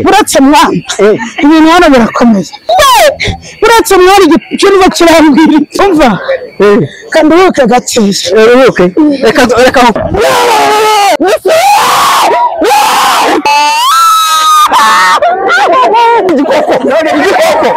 Buretse mwana ibintu hano birakomeye, buretse mwana igicuruza kirambwira umva kandi uruhuke gakeya. Uruhuke reka reka. Igikoko igikoko.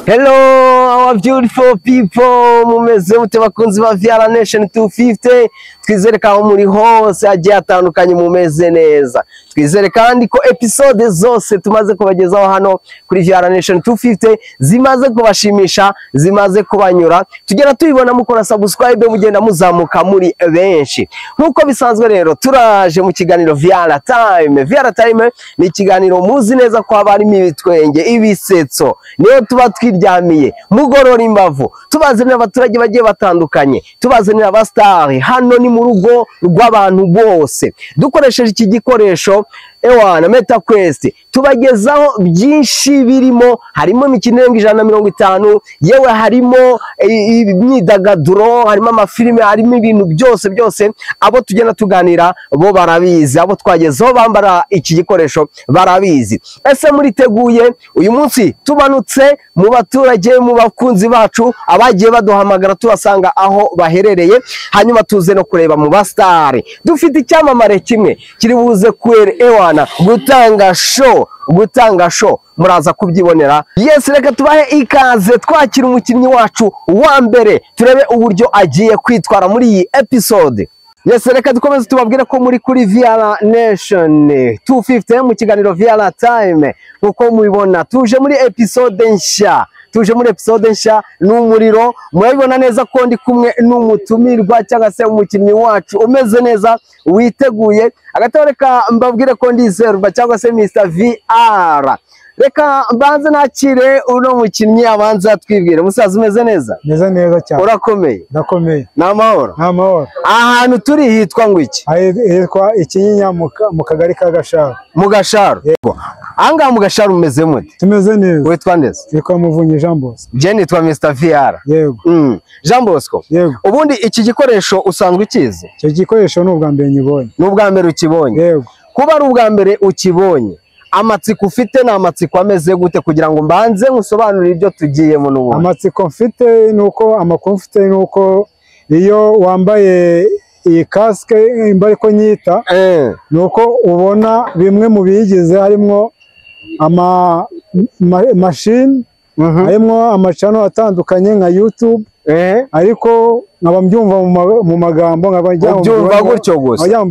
Hello our beautiful people, mumeze mute bakunzi ba VR Nation 250? Twizere ko aho muri hose hagiye hatandukanye mumeze neza. Twizere kandi ko episode zose tumaze kubagezaho hano kuri VR Nation 250 zimaze kubashimisha, zimaze kubanyura. Tugera tubibona mukora subscribe, mugenda muzamuka muri benshi. Nkuko bisanzwe rero turaje mu kiganiro VR Time. VR Time ni ikiganiro muzi neza ko haba harimo ibitwenge, ibisetso, niyo tuba twiryamiye mugorora imbavu, tubazanira abaturage bagiye batandukanye, tubazanira abasitari. Hano ni mu rugo rw'abantu bose, dukoresheje iki gikoresho ewana Meta Quest, tubagezaho byinshi birimo, harimo imikino irenga 150, yewe harimo imyidagaduro, harimo amafilime, harimo ibintu byose byose. Abo tugenda tuganira bo barabizi, abo twagezeho bambara iki gikoresho barabizi. Ese muriteguye? Uyu munsi tumanutse mu baturage, mu bakunzi bacu abagiye baduhamagara tubasanga aho baherereye, hanyuma tuze no kureba mu basitari. Dufite icyamamare kimwe kiri buze kwere ewana gutanga show, gutanga show muraza kubyibonera. Yes, reka tubahe ikaze twakira umukinnyi wacu wa mbere, turebe uburyo agiye kwitwara muri iyi episode. Yes, reka dukomeze tubabwire ko muri kuri VR Nation 250 mu kiganiro VR Time. Nkuko mubibona tuje muri episode nshya, tuje muri episode nshya n'umuriro. Murabibona neza ko ndi kumwe n'umutumirwa cyangwa se umukinnyi wacu umeze neza witeguye. Agatore reka mbabwire ko ndizerwa cyangwa se Mr VR. Reka mbanze nakire uno mukinnyi abanza twibwire. Musaza umeze neza? Meze neza cyane. Urakomeye? Ndakomeye. Ni amahoro? Ni amahoro. Ahantu turi hitwa ngo iki? Hitwa Ikinyinya mu kagari ka Gasharu. Mu Gasharu. Yego. Ahangaha mu Gasharu umeze mute? Tumeze neza. Witwa nde? Nitwa Muvunyi Jean Bosco. Je nitwa Mr VR. Yego. Jean Bosco. Yego. Ubundi iki gikoresho usanzwe ukizi? Icyo gikoresho ni ubwa mbere nkibonye. Ni ubwa mbere ukibonye? Yego. Kuba ari ubwa mbere ukibonye, amatsiko ufite ni amatsiko ameze gute kugira ngo mbanze nkusobanurire ibyo tugiyemo n'ubundi? Amatsiko mfite nuko, amakuru mfite nuko iyo wambaye iyi kasike imba ariko nyita, nuko ubona bimwe mu biyigize, harimo ama machine, harimo amacano atandukanye nka YouTube, ariko nkaba mbyumva mu magambo, nkaba mbyumva gutyo gusa.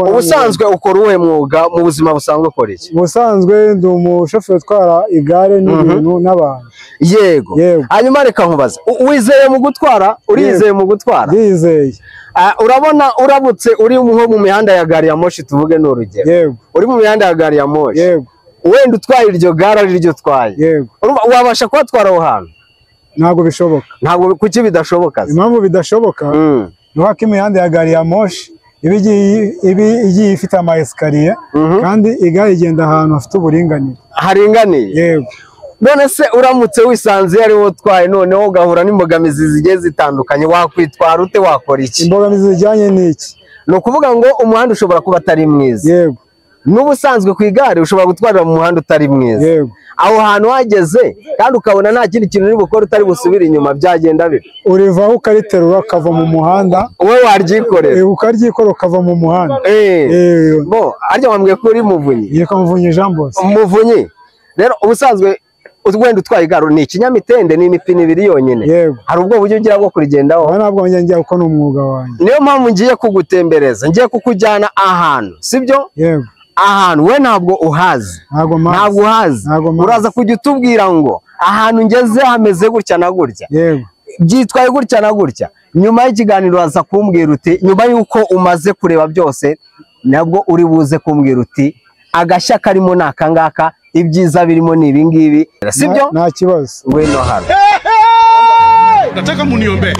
Ubusanzwe ukora uwuhe mwuga mu buzima busanzwe? Ukora iki? Ubusanzwe ndi umushoferi utwara igare n'ibintu n'abantu. Yego. Hanyuma reka nkubaze, wizeye mu gutwara? Urizeye mu gutwara? Ndizeye. Urabona uramutse uri nko mu mihanda ya gari ya moshi, tuvuge ni urugero. Yego. Uri mu mihanda ya gari ya moshi. Yego. Wenda utwaye iryo gare ari ryo utwaye. Yego. Wabasha kubatwara aho hantu? Ntabwo bishoboka. Ntabwo? Kuki bidashoboka? Impamvu bidashoboka ni uko imihanda ya gari ya moshi iba igiye ifite ama esikariye, kandi igare igenda ahantu hafite uburinganire, haringaniye. Yego. None se uramutse wisanze ari wowe utwaye, noneho ugahura n'imbogamizi zigiye zitandukanye, wakwitwara ute? Wakora iki? Imbogamizi zijyanye n'iki? Ni ukuvuga ngo umuhanda ushobora kuba atari mwiza. Yego. N'ubusanzwe ku igare ushobora gutwarira mu muhanda utari mwiza. Yego. Aho hantu wageze kandi ukabona nta kindi kintu uri bukore utari busubire inyuma, byagenda bite? Urivaho ukariterura ukava mu muhanda. Wowe waryikorera? Ukaryikorera ukava mu muhanda. Bo arya wambwiye ko uri Muvunyi? Yitwa Muvunyi Jean Bosco. Muvunyi. Rero ubusanzwe wenda utwaye igare ni ikinyamitende, ni imipine ibiri yonyine. Yego. Hari ubwo buryo ugira bwo kurigendaho? Ntabwo njya kuko ni umwuga wanjye. Niyo mpamvu ngiye kugutembereza, ngiye kukujyana ahantu, sibyo? Yego. Ahantu we ntabwo uhazi, ntabwo uhazi, uraza kujya utubwira ngo ahantu ngeze hameze gutya na gutya, byitwaye gutya na gutya. Nyuma y'ikiganiro uraza kumbwira uti, nyuma y'uko umaze kureba byose, nabwo uri buze kumbwira uti agashya karimo ni aka ngaka, ibyiza birimo ni ibi ngibi, sibyo? Nta kibazo. Ngwino hano. Nataka muniombe.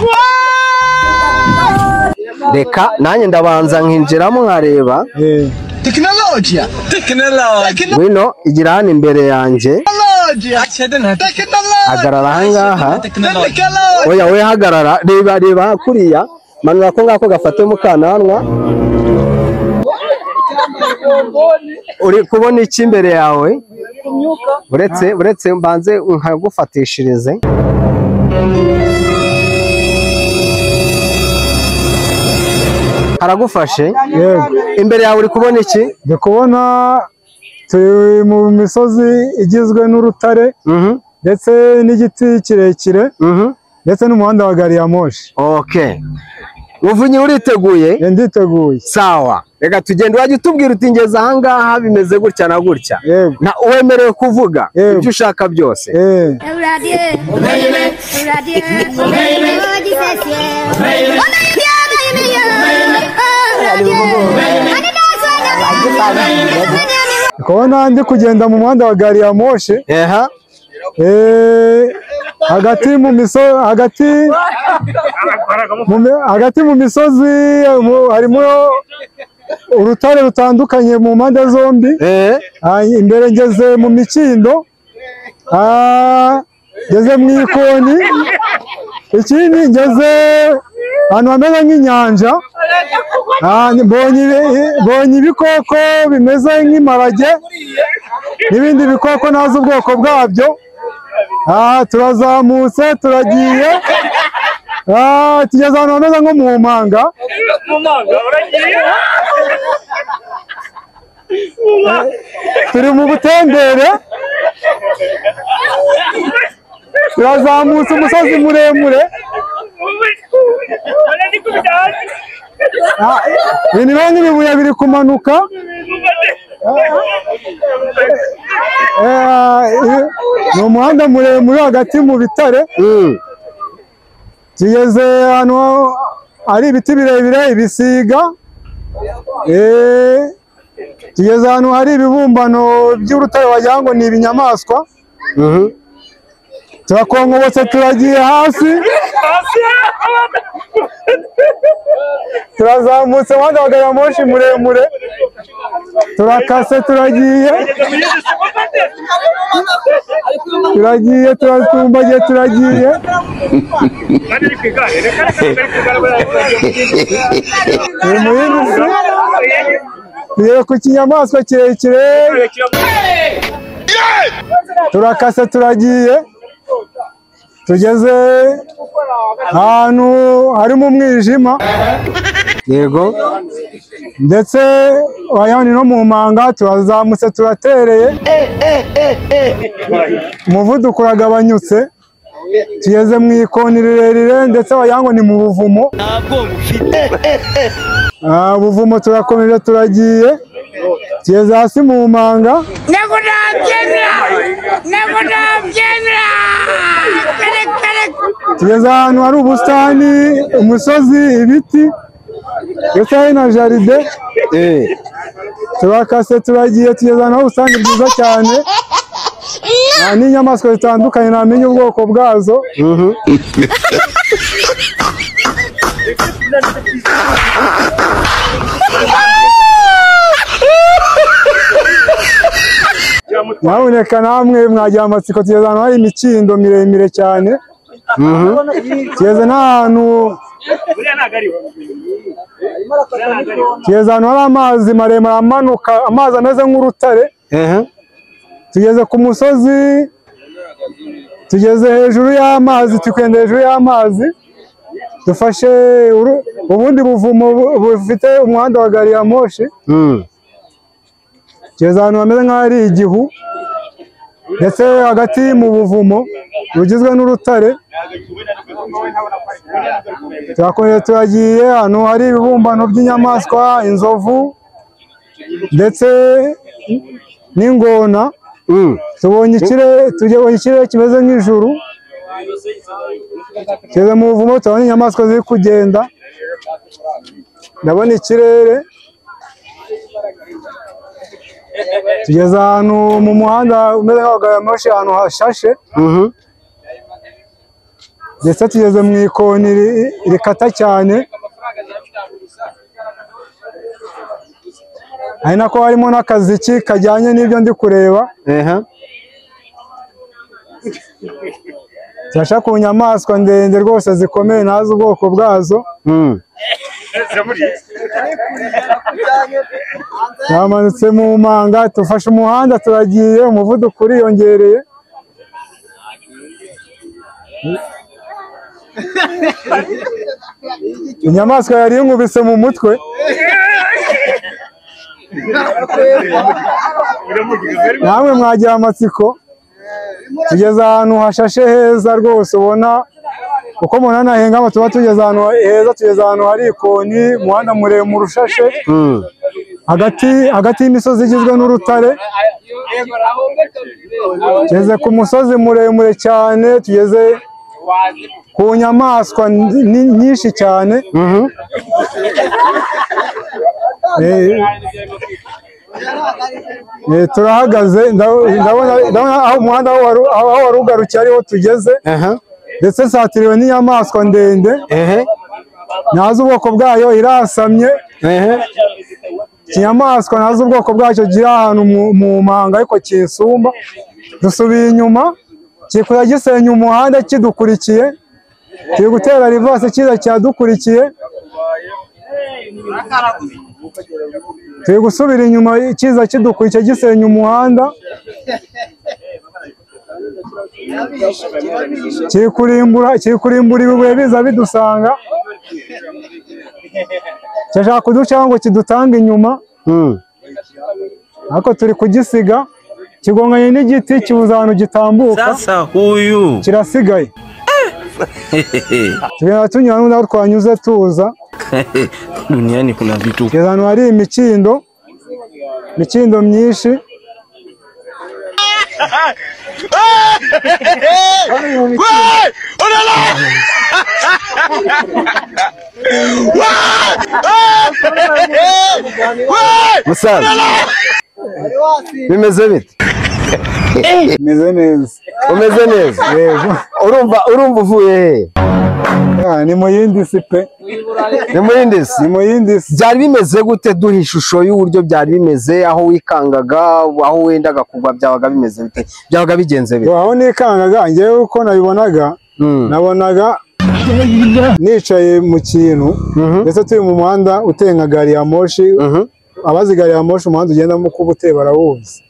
Reka nanjye ndabanza nkinjiramo nkareba. Teknolojia. Teknolojia. Ngwino igira hano imbere yanjye. Hagarara ahangaha. Oya we hagarara, reba reba kuriya. Manura ko ngako gafate mu kananwa. Uri kubona iki imbere yawe? Uretse mbanze nkagufatishirize. Aragufashe? Yego. Imbere yawe uri kubona iki? Ndi kubona turi mu misozi igizwe n'urutare ndetse n'igiti kirekire ndetse n'umuhanda wa gari ya moshi. Okay. Muvunyi uriteguye? Nditeguye. Sawa. Reka tugende, wajya utubwira uti ngeze aha ngaha bimeze gutya na gutya. Yego. Na wemerewe kuvuga ibyo ushaka byose. Kubona ndi kugenda mu muhanda wa gari ya moshi. Hagati mu misozi, hagati mu misozi harimo urutare rutandukanye mu mpande zombi. Imbere ngeze mu mikindo, ngeze mu ikoni, ikindi ngeze ahantu hameze nk'inyanja. Mbonye ibikoko bimeze nk'imparage n'ibindi bikoko ntazi ubwoko bwabyo. Turazamutse turagiye, tugeze ahantu hameze nko mu manga. Turi mu butembere, turazamutse umusozi muremure. Ibintu bimwe nk'ibibuye biri kumanuka. Ni umuhanda muremure hagati mu bitare. Tugeze ahantu hari ibiti birebire, ibisiga. Tugeze ahantu hari ibibumbano by'urutare wagira ngo ni ibinyamaswa. Turakongobotse turagiye hasi. Turazamutse umuhanda wa gari ya moshi muremure. Turakase turagiye. Turagiye, turatumbagiye, turagiye. Turi mu yindi si. Tugeze ku kinyamaswa kirekire. Turakase turagiye. Tugeze ahantu harimo umwijima. Yego. Ndetse wayani no mu manga. Turazamutse turatereye. Umuvuduko uragabanyutse. Tugeze mu ikoni rirerire ndetse wayango ni mu buvumo. Buvumo turakomeje turagiye. Tugeze hasi mu manga. Tugeze ahantu hari ubusitani, umusozi, ibiti ndetse hari na jaride. Turakase turagiye, tugeze ahantu hari ubusitani bwiza cyane n'inyamaswa zitandukanye ntamenya ubwoko bwazo. Mwaboneka namwe mwagira amatsiko. Tugeze ahantu hari imikindo miremire cyane. Tugeze n'ahantu hari amazi maremare amanuka, amazi ameze nk'urutare. Tugeze ku musozi, tugeze hejuru y'amazi, tukenda hejuru y'amazi. Dufashe ubundi buvumo bufite umuhanda wa gari ya moshi. Tugeze ahantu hameze nk'aho ari igihu ndetse hagati mu buvumo rugizwe n'urutare. Turakomeje turagiye ahantu hari ibibumbano by'inyamaswa, inzovu ndetse n'ingona. Tubonye ikirere kimeze nk'ijuru. Tugeze mu buvumo turabona inyamaswa ziri kugenda. Ndabona ikirere. Tugeze ahantu mu muhanda umeze nk'aho gari ya moshi, ahantu hashashe. Ndetse tugeze mu ikoni rikata cyane. Ari nako harimo n'akaziki kajyanye n'ibyo ndi kureba. Turasha ku nyamaswa ndende rwose zikomeye nazo ubwoko bwazo. Twamanutse mu manga tufashe umuhanda turagiye, umuvuduko uriyongereye. Inyamaswa yari inkubise mu mutwe. Namwe mwagira amatsiko. Tugeze ahantu hashashe heza rwose, ubona uko umuntu anahengama, tuba tugeze ahantu heza, tugeze ahantu hari ikoni, umuhanda muremure ushashe hagati y'imisozi igizwe n'urutare. Tugeze ku musozi muremure cyane, tugeze ku nyamaswa nyinshi cyane. Turahagaze, ndabona aho umuhanda aho wari ugarukiye ariho tugeze, ndetse nsatiriwe n'inyamaswa ndende ntazi ubwoko bwayo, irasamye. Ikinyamaswa ntazi ubwoko bwacyo kiri ahantu mu manga ariko kisumba. Dusubiye inyuma, kikora gisenya umuhanda kidukurikiye, kiri gutera rivase kiza cyadukurikiye. Turi gusubira inyuma kiza kidukurikiye gisenya umuhanda, kiri kurimbura ibibuye biza bidusanga, kirashaka kuducaho ngo kidutange inyuma, ariko turi kugisiga. Kigonganye n'igiti kibuza ahantu gitambuka. Sasa huyu kirasigaye. Tugenda tunyura n'aho twanyuze tuza. Duniani kuna vitu. Tugeze ahantu hari imikindo myinshi. Musaza, bimeze bite? Meze neza. Umeze neza? Yego. Urumva uvuye he? Ni mu yindi si pe. Ni mu yindi si? Ni mu yindi si. Byari bimeze gute? Duha ishusho y'uburyo byari bimeze, aho wikangaga, aho wendaga kugwa, byabaga bimeze bite? Byabaga bigenze bite? Aho nikangaga njyewe uko nabibonaga, nabonaga nicaye mu kintu, ndetse turi mu muhanda utenga gari ya moshi. Abazi gari ya moshi umuhanda ugendamo uko ubuteye barawuzi.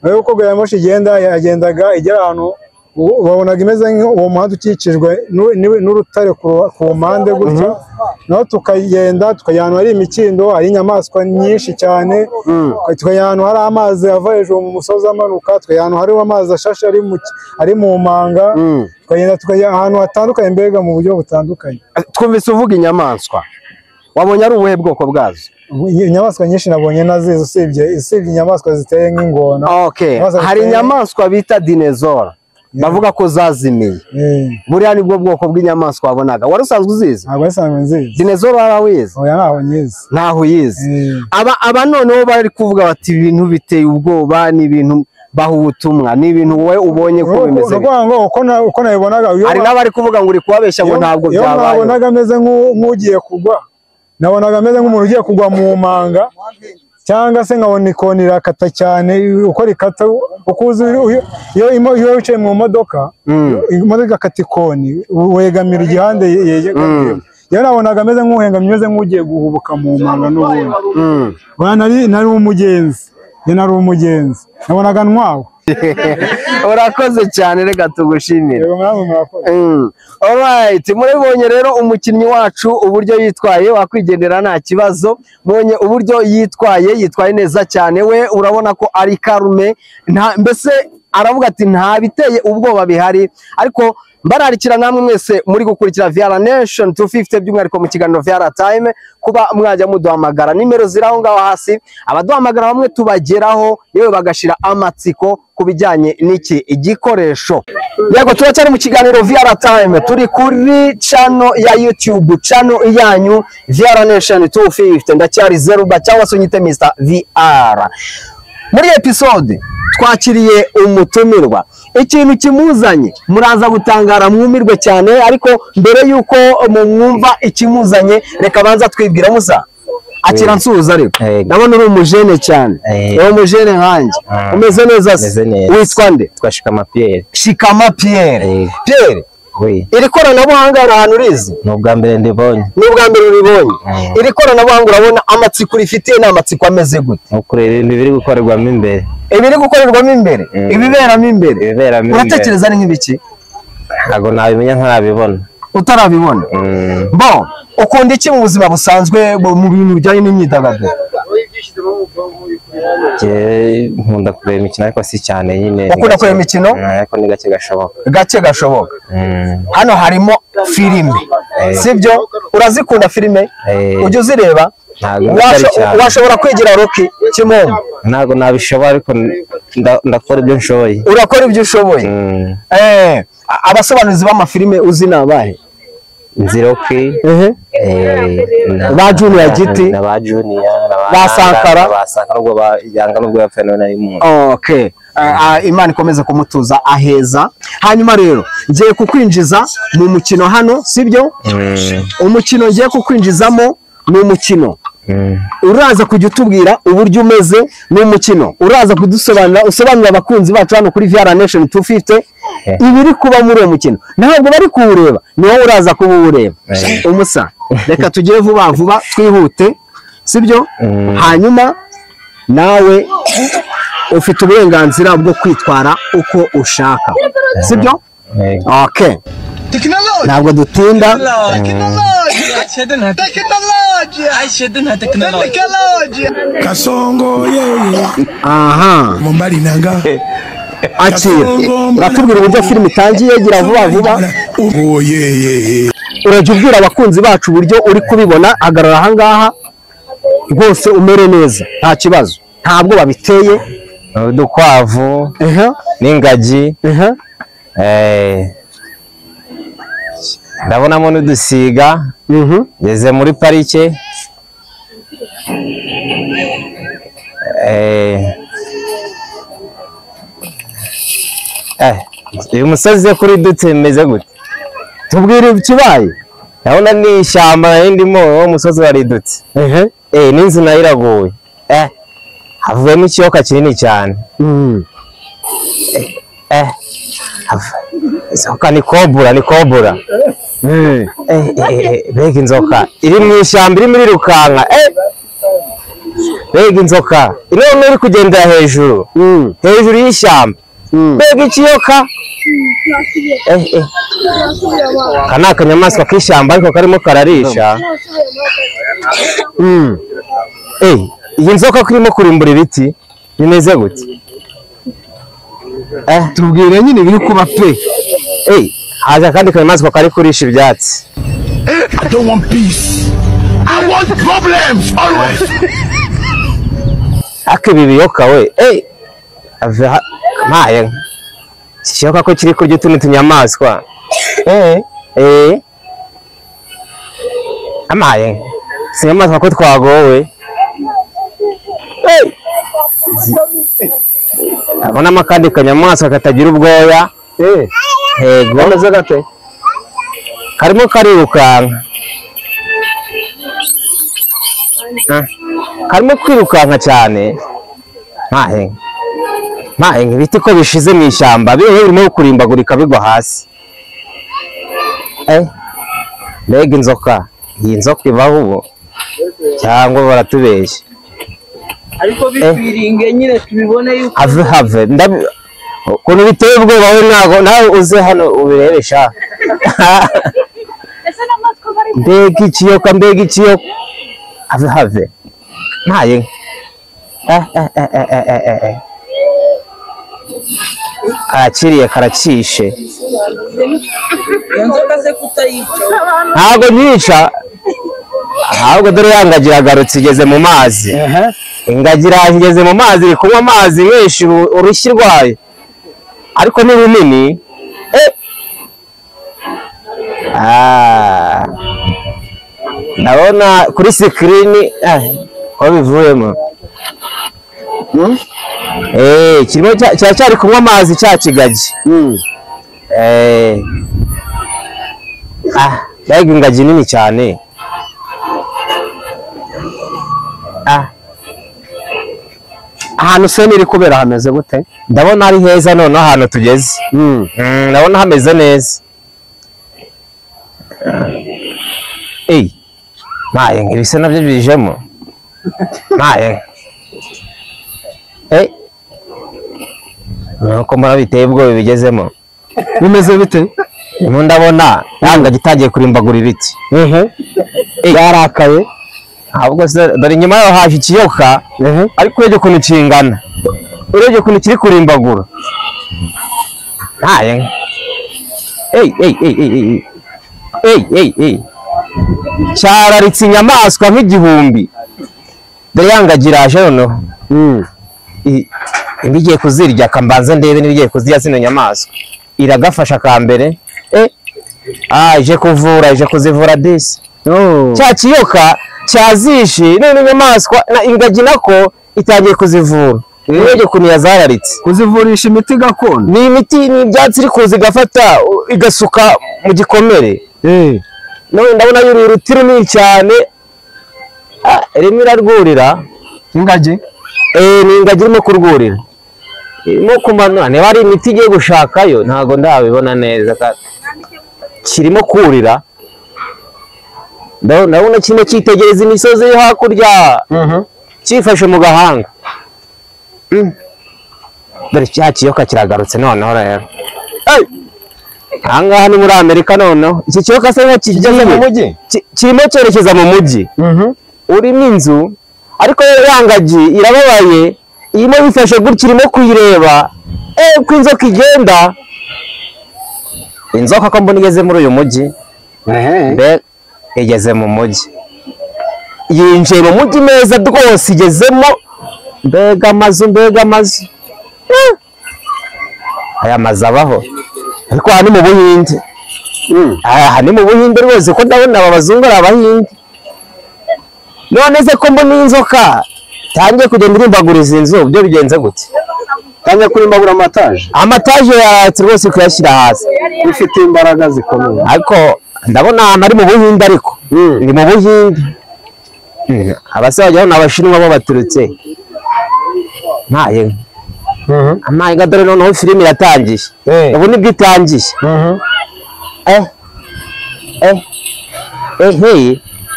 Nayo uko gari ya moshi igenda, yagendaga igera ahantu babonaga imeze nk'uwo muhanda ukikijwe n'urutare ku mpande gutya, naho tukagenda tukajya ahantu hari imikindo, hari inyamaswa nyinshi cyane, tukajya ahantu hari amazi ava hejuru mu musozi amanuka, tukajya ahantu hari amazi ashashe ari mu manga, tukagenda tukajya ahantu hatandukanye, mbega mu buryo butandukanye. Twumvise uvuga inyamaswa, wabonye ari ubuhe bwoko bwazo? Inyamaswa nyinshi nabonye nazizi, usibye inyamaswa ziteye nk'ingona. Okay, hari inyamaswa bita dinosaur bavuga ko zazimiye. Buriya nibwo bwoko bw'inyamaswa wabonaga. Wari usanzwe uzizi? Ntabwo nsanzwe nzizi. Dinosaur warawizi? Oya, ntaho nyizi. Ntaho uyizi. Aba noneho bari kuvuga bati ibintu biteye ubwoba, ni ibintu baha ubutumwa, ni ibintu wowe ubonye ko bimeze. Uko nabibonaga, hari n'abari kuvuga ngo uri kubabeshya ngo ntabwo byabaye. Iyo nabonaga ameze nk'ugiye kugwa, nabonaga ameze nk'umuntu ugiye kugwa mu manga, cyangwa se nkabona ikoni irakata cyane, uko rikata uko uzi iyo wicaye mu modoka, imodoka igakata ikoni wegamira igihande yegamiye. Iyo nabonaga ameze nk'uhengamye, ameze nk'ugiye guhubuka mu manga n'ubundi. Nari umugenzi, nari umugenzi, nabonaga ntwawe. Urakoze cyane, reka tugushimire. Alright, murabibonye rero umukinnyi wacu uburyo yitwaye, wakwigendera nta kibazo. Mubonye uburyo yitwaye neza cyane, we urabona ko ari karume, mbese aravuga ati nta biteye ubwoba bihari. Ariko mbararikira namwe mwese muri gukurikira VR Nation 250 by'umwihariko mu kiganiro VR Time, kuba mwajya muduhamagara, nimero ziri aho ngaho hasi, abaduhamagara bamwe tubageraho, yewe bagashira amatsiko ku bijyanye n'iki igikoresho. Yego, turacyari mu kiganiro VR Time, turi kuri channel ya YouTube, channel yanyu VR Nation 250. Ndacyari Zeruba cyangwa se unyite Mr VR. Muri episode twakiriye umutumirwa, ikintu kimuzanye muraza gutangara mwumirwe cyane, ariko mbere yuko mwumva ikimuzanye reka banza twibwira. Musa akira nsuhuza, ariko ndabona uri umujene cyane, uri umujene nkanjye, umeze neza se? Witwa nde? Twa Shikama Pierre. Shikama Pierre. Pierre, Oui. Iri koranabuhanga hari ahantu urizi? Ni ubwa mbere ndibonye. Ni ubwa mbere uribonye. Iri koranabuhanga urabona amatsiko rifitiye ni amatsiko ameze gute? Ni ukureba ibintu biri gukorerwamo imbere. Ibiri gukorerwamo imbere, ibiberamo imbere. Uratekereza ni nk'ibiki? Ntabwo nabimenya ntarabibona. Utarabibona? Bon, ukunda iki mu buzima busanzwe mu bintu bijyanye n'imyidagaduro? Nkunda kureba imikino ariko si cyane nyine. Ukunda kureba imikino? Ariko ni gake gashoboka. Gake gashoboka. Hano harimo filime. Sibyo? Urazikunda filime? Ujya uzireba? Washobora kwigira Rocky Kimomo? Ntabwo nabishobora ariko ndakora ibyo nshoboye. Urakora ibyo ushoboye. Abasobanuzi b'amafilime uzi ni abahe? Nzi Rocky, ba Junior Giti, ba Junior, ba Sankara, ba Sankara ubwo yanga nubwo yapfuye none ari mu. Okay. Imana ikomeze kumutuza aheza. Hanyuma rero ngiye kukwinjiza mu mukino hano, sibyo? Umukino ngiye kukwinjizamo ni umukino. Uraza kujya utubwira uburyo umeze n'umukino. Uraza kudusobanurira, usobanurira abakunzi bacu hano kuri VR Nation 250 ibiri kuba muri uwo mukino. Ntabwo bari kuwureba, ni wowe uraza kuba uwureba. Umusa, reka tugire vuba vuba twihute, sibyo? Hanyuma nawe ufite uburenganzira bwo kwitwara uko ushaka, sibyo? Okay. Ntabwo dutinda. Kasongo yeye. Aha. Mombali nanga. Akira. Uratubwira uburyo filime itangiye, gira vuba vuba. Urajya ubwira abakunzi bacu uburyo uri kubibona, hagarara aha ngaha rwose umere neza, nta kibazo. Ntabwo babiteye. Udukwavu n'ingagi. Ndabonamo n'udusiga. Ngeze muri parike. Uyu musozi kuri dutse meze gute? Tubwire ikibaye. Ndabona ni ishyamba ndimo, uwo musozi waridutse. N'inzu nayo iraguye. Havuyemo ikiyoka kinini cyane. Inzoka ni kobura, ni kobura. Mbega inzoka iri mu ishyamba irimo irirukanka. Mbega inzoka irimo iri kugendera hejuru, hejuru y'ishyamba. Mbega ikiyoka. Aka ni akanyamaswa k'ishyamba ariko karimo kararisha. Iyi nzoka ko irimo kurimbura ibiti bimeze gute? Tubwire nyine biri kuba pe. Haje akandi kanyamaswa kari kurisha ibyatsi. I don't want peace. I want problems always. Aka ibi biyoka we. Mpaye. Ikiyoka ko kiri kurya utundi tunyamaswa. Amaye. Ikinyamaswa ko twagowe. Abonamo akandi kanyamaswa katagira ubwoya. Yego. Kameze gate? Karimo karirukanka. Karimo kwirukanka cyane. Mpahe ibiti ko bishize mu ishyamba birimo kurimbagurika bigwa hasi. Mbega inzoka. Iyi nzoka ibaho ubu cyangwa baratubeshya? Ariko bitwiringe nyine tubibone yuko have ukuntu biteye ubwoba we ntago nawe uze hano ubirebesha. Mbega ikiyoka, mbega ikiyoka. Have ntaye. Karakiriye karacishe. Ntago nyica. Ahubwo dore ya ngagi iragarutse igeze mu mazi. Ingagi igeze mu mazi iri kunywa amazi menshi urushyi rwayo. Ariko ni runini. Ndabona kuri sikirini ko bivuyemo. Kirimo cyari kunywa amazi cya kigagi. Mbega ingagi nini cyane. Ahantu se iri kubera hameze gute? Ndabona ari heza noneho ahantu tugeze. Ndabona hameze neza. Maye ibise nabyo bijemo. Maye. Nuko mbona biteye ubwoba bigezemo. Bimeze bite? Ndimo ndabona yanga gitangiye kurimbagura ibiti. Yarakaye. Ahubwo se dore inyuma yaho haje ikiyoka, ariko urebye ukuntu kingana, urebye ukuntu kiri kurimbagura. Maye. Cyararitse inyamaswa nk'igihumbi. Dore yangagiraje noneho. Imbigiye kuzirya kambanze ndebe nibigiye kuzirya zino nyamaswa. Iragafasha kambere. Ije kuvura, ije kuzivura disi. Cya kiyoka cyazishe none inyamaswa na ingagi nako itangiye kuzivura. Urebye ukuntu yazararitse. Kuzivurisha imiti gakondo. Ni imiti, ni ibyatsi iri kuza igafata igasuka mu gikomere. None ndabona yuriye uruti runini cyane. Irimo irarwurira. Ingagi? Ni ingagi irimo kurwurira. Irimo kumanura, niba ari imiti igiye gushakayo ntago ndabibona neza. Kirimo kurira. Ndabona kirimo cyitegereza imisozi iri hakurya. Cyifashe mu gahanga. Dore cya kiyoka kiragarutse noneho rero. Ahangaha ni muri Amerika noneho. Iki kiyoka se nka kigeze mu mujyi? Kirimo cyerekeza mu mujyi. Urimo inzu, ariko yangagi irababaye, irimo bifashe gutya irimo kuyireba. Uko inzoka igenda. Inzoka ko mbona igeze muri uyu mujyi. Igeze mu mujyi. Yinjiye mu mujyi neza rwose igezemo. Mbega amazu, mbega amazu. Aya mazu abaho. Ariko aha ni mu Buhinde. Aha ni mu Buhinde rwose ko ndabona aba bazungu ari Abahinde. None se ko mbona inzoka tangiye kugenda irimbaguriza inzu, byo bigenze gute? Tangiye kurimbagura amataje. Amataje yaratse rwose kuyashyira hasi. Ifite imbaraga zikomeye. Ariko ndabona ahantu ari mu Buhinde ariko. Ni mu Buhinde. Abase bajyaho ni Abashinwa bo baturutse. Ntaye. Amaye dore noneho filime iratangiye. Ubu nibwo itangiye.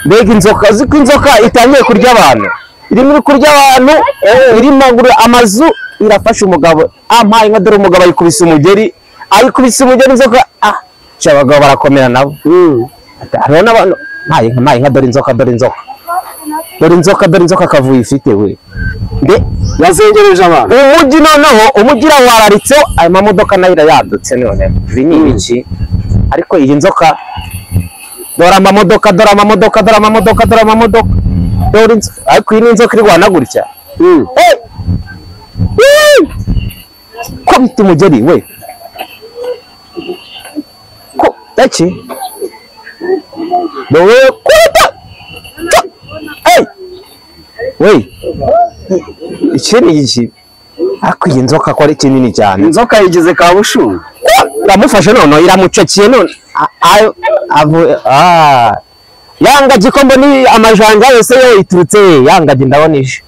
Mbega inzoka, uzi ko inzoka itangiye kurya abantu. Irimo kurya abantu, irimagura amazu, irafasha umugabo. Ampaye nka dore umugabo ayikubise umugeri, ayikubise umugeri inzoka. Abagabo barakomera nabo. Hariho n'abantu. Mpaye nka dore inzoka, dore inzoka. Dore inzoka, dore inzoka kavuye ifite we. Mbe yazengereje abantu. Umujyi noneho, umujyi wararitse, ayo mamodoka nayo irayadutse none. Ibi ni ibiki? Ariko iyi nzoka, dore amamodoka, dore amamodoka, dore amamodoka, dore amamodoka. Dore inzoka, ariko iyi ni inzoka irwana gutya. Ko bita umugeri we. Ko daki. Dore kuta. We. Iki ni iki? Ariko iyi nzoka ko ari kinini cyane. Inzoka yigize kabushungu. Iramufashe none iramucakiye none. Yangagi ko mbona amajanja yose yo iturutse yangagi ndabona ije.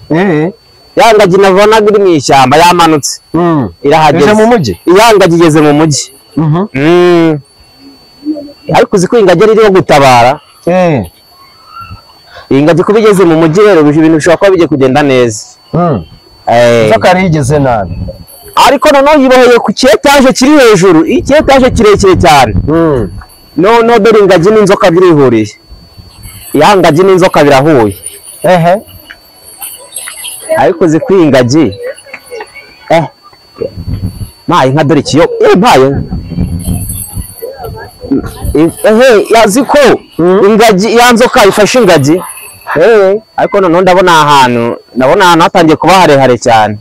Yangagi nabonaga iri mu ishyamba yamanutse. Irahageze mu mujyi. Yangagi igeze mu mujyi. Ariko uzi ko ingagi iriho gutabara. Ingagi kuba igeze mu mujyi rero ibintu bishobora kuba bigiye kugenda neza. Inzoka yarigeze nabi. Ariko noneho yiboheye ku cyetaje kiri hejuru, icyetaje kirekire cyane. Noneho dore ingagi n'inzoka birihuriye. Yangagi n'inzoka birahuye. Ariko uzi ko ingagi maye nka dore ikiyo maye yazi ko ingagi ya nzoka ifashe ingagi. Ariko noneho ndabona ahantu, ndabona ahantu hatangiye kuba harehare cyane.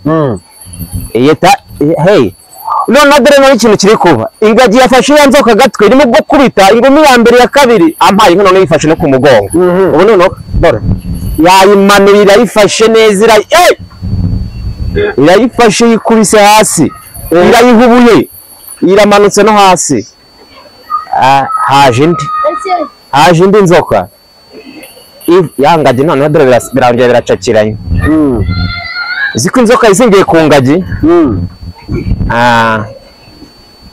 None dore none ikintu kiri kuba. Ingagi yafashe ya nzoka gatwe irimo gukubita ingumi ya mbere ya kabiri, ampaye inka none yifashe no ku mugongo. Ubu none dore yayimanurira irayifashe neza, irayifashe yikubise hasi, irayihubuye, iramanutse no hasi. Haje indi, haje indi nzoka. Yangagi noneho dore birongera biracakiranye. Uzi ko inzoka izingiye ku ngagi?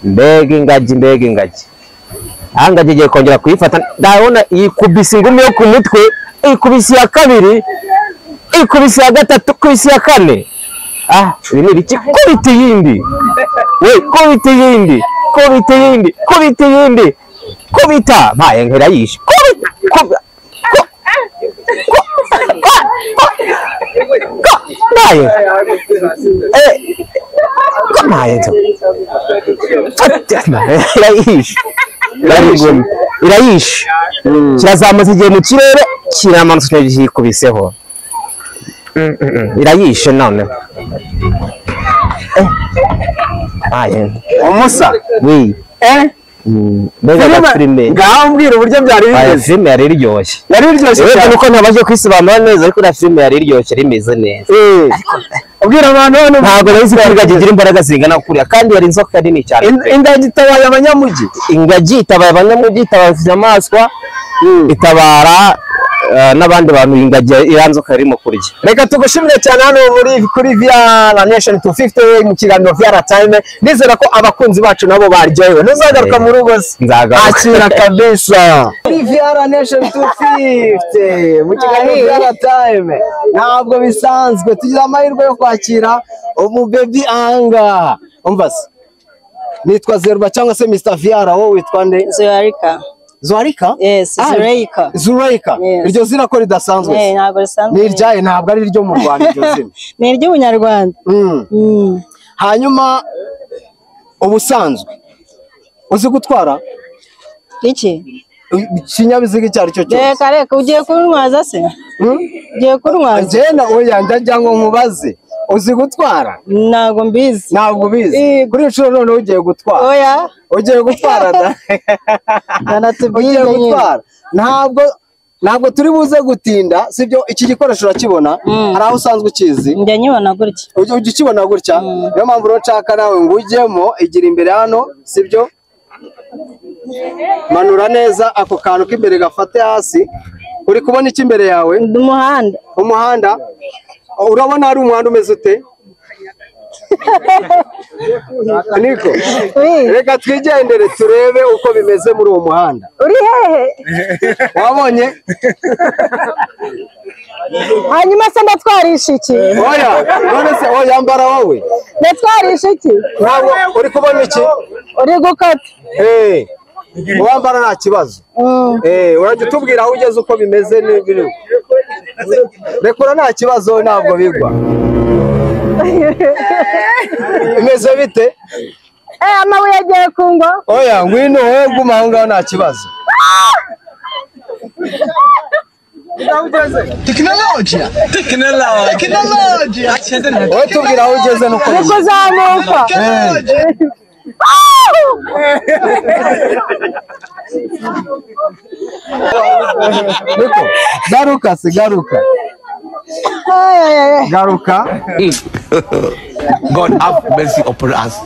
Mbega ingagi, mbega ingagi. Aha ngiye kongera kuyifata, ndabona yikubise ingumi yo ku mutwe, ikubise ya kabiri, ikubise ya gatatu, ikubise ya kane. Ah, ibi ni ibiki? Kubita iyindi, we kubita iyindi, kubita iyindi, kubita iyindi, kubita mpaye nkirayishe, kubita mpaye mpaye irayishe, irayishe, kirazamutse igihe mu kirere, kiramanutse cyikubiseho, irayishe none. Umusa oui mbega filime ngaho mbwira uburyo byari bimeze. Filime yari iryoshye, yari iryoshye cyane nuko ntabanje kwisobanura neza, ariko na filime yari iryoshye rimeze neza. Ubwira abantu hano ntabwo nari ko ingagi igira imbaraga zingana kuriya, kandi yari inzoka nini cyane. Ingagi itabaye abanyamujyi, ingagi itabaye abanyamujyi, itabaye inyamaswa, itabara n'abandi bantu. Ingagi iranzoka irimo kurya. Reka tugushimire cyane hano muri kuri VR Nation 250 mu kiganiro VR Time. Nizera ko abakunzi bacu nabo baryohewe. Ntuzagaruka mu rugo se? Nzagaruka. Akira kabisa. Kuri VR Nation 250 mu kiganiro VR Time. Ntabwo bisanzwe tugira amahirwe yo kwakira umubebi anga. Umva se. Nitwa Zerba cyangwa se Mr VR, wowe witwa nde? Zuarika. Zuarika? Yes, Zureika. Zureika. Iryo zina ko ridasanzwe. Eh, ntabwo risanzwe. Ni iryaye, ntabwo ari iryo mu Rwanda iryo zina. Ni iry'Ubunyarwanda. Hanyuma ubusanzwe uzi gutwara iki? Ikinyabiziga icyo ari cyo cyose. Reka reka, ugiye kuntwaza se? Ugiye kuntwaza? Njye na oya njya ngo nkubaze. Uzi gutwara? Ntabwo mbizi. Ntabwo ubizi. Kuri inshuro none ugiye gutwara. Oya. Ugiye gutwara da. Ugiye gutwara. Ntabwo turi buze gutinda, sibyo? Iki gikoresho urakibona? Hari aho usanzwe ukizi? Njya nyibona gutya. Ujya ukibona gutya? Niyo mpamvu rero nshaka nawe ngo ujyemo, igira imbere hano, sibyo? Manura neza ako kantu k'imbere gafate hasi. Uri kubona iki imbere yawe? Umuhanda. Umuhanda. Urabona hari umuhanda umeze ute? Niko. Reka twigendere turebe uko bimeze muri uwo muhanda. Uri hehe? Wabonye? Hanyuma se ndatwarisha iki? Oya, none se oya ambara wowe. Ndatwarisha iki? Ntabwo uri kubona iki? Uri gukata. Wambara nta kibazo. Urajya utubwira aho ugeze uko bimeze n'ibiri. Rekura nta kibazo, ntabwo bigwa. Imeze bite? Amabuye agiye kungwa. Oya, ngwino wowe guma aho ngaho nta kibazo. Teknolojia. Teknolojia. Wowe tubwira aho ugeze nuko bimeze. Kuzamuka. Niko, garuka se, garuka. Garuka. God have mercy upon us.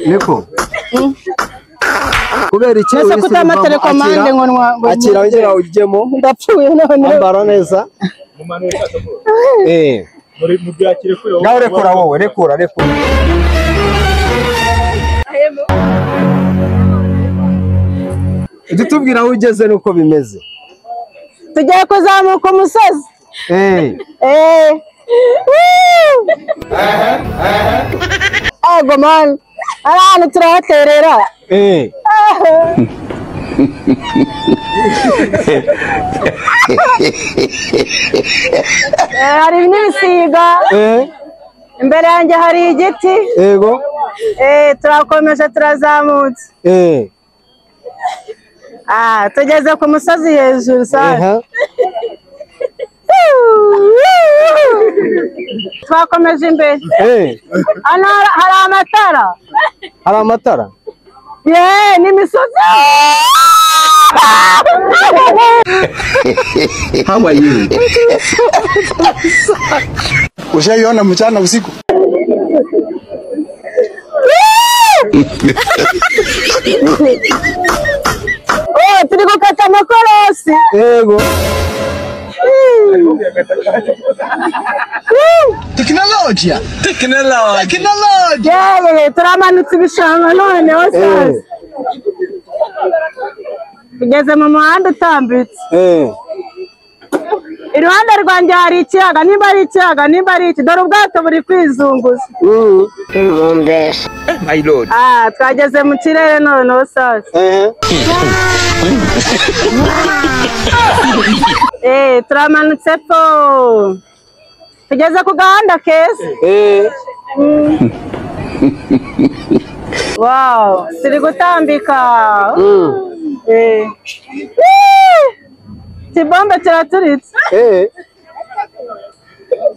Niko. Kubera iki ese kutama telekomande ngo nwa akira wongera ujyemo? Ndapfuye none. Ambara neza. Nawe rekura wowe, rekura, rekura. Ujye utubwira aho ugeze nuko bimeze. Tugiye kuzamuka umusozi. Ego man, ari ahantu turahaterera. Hari n'ibisiga. Imbere yanjye hari igiti. Yego. Turakomeje turazamutse. Tugeze ku musozi hejuru sasa. Twakomeje imbere. Hano hari amatara. Hari amatara? Ye, ni imisozi. How are you? Ushaiona mchana usiku? Oh, turi gukata amakorosi. Yego. Teknolojia. Teknolojia. Yewe, turamanutse ibishanga noneho sasa. Tugeze mu muhanda utambitse. Iruhande rwanjye hari ikiyaga, nimba ari ikiyaga, nimba ari iki, dore ubwato buri kwizunguza. My lord. Ah, twageze mu kirere noneho sasa. Turamanutse po. Tugeze ku gahanda keza. Wow, turi gutambika. Ikibombe kiraturitse.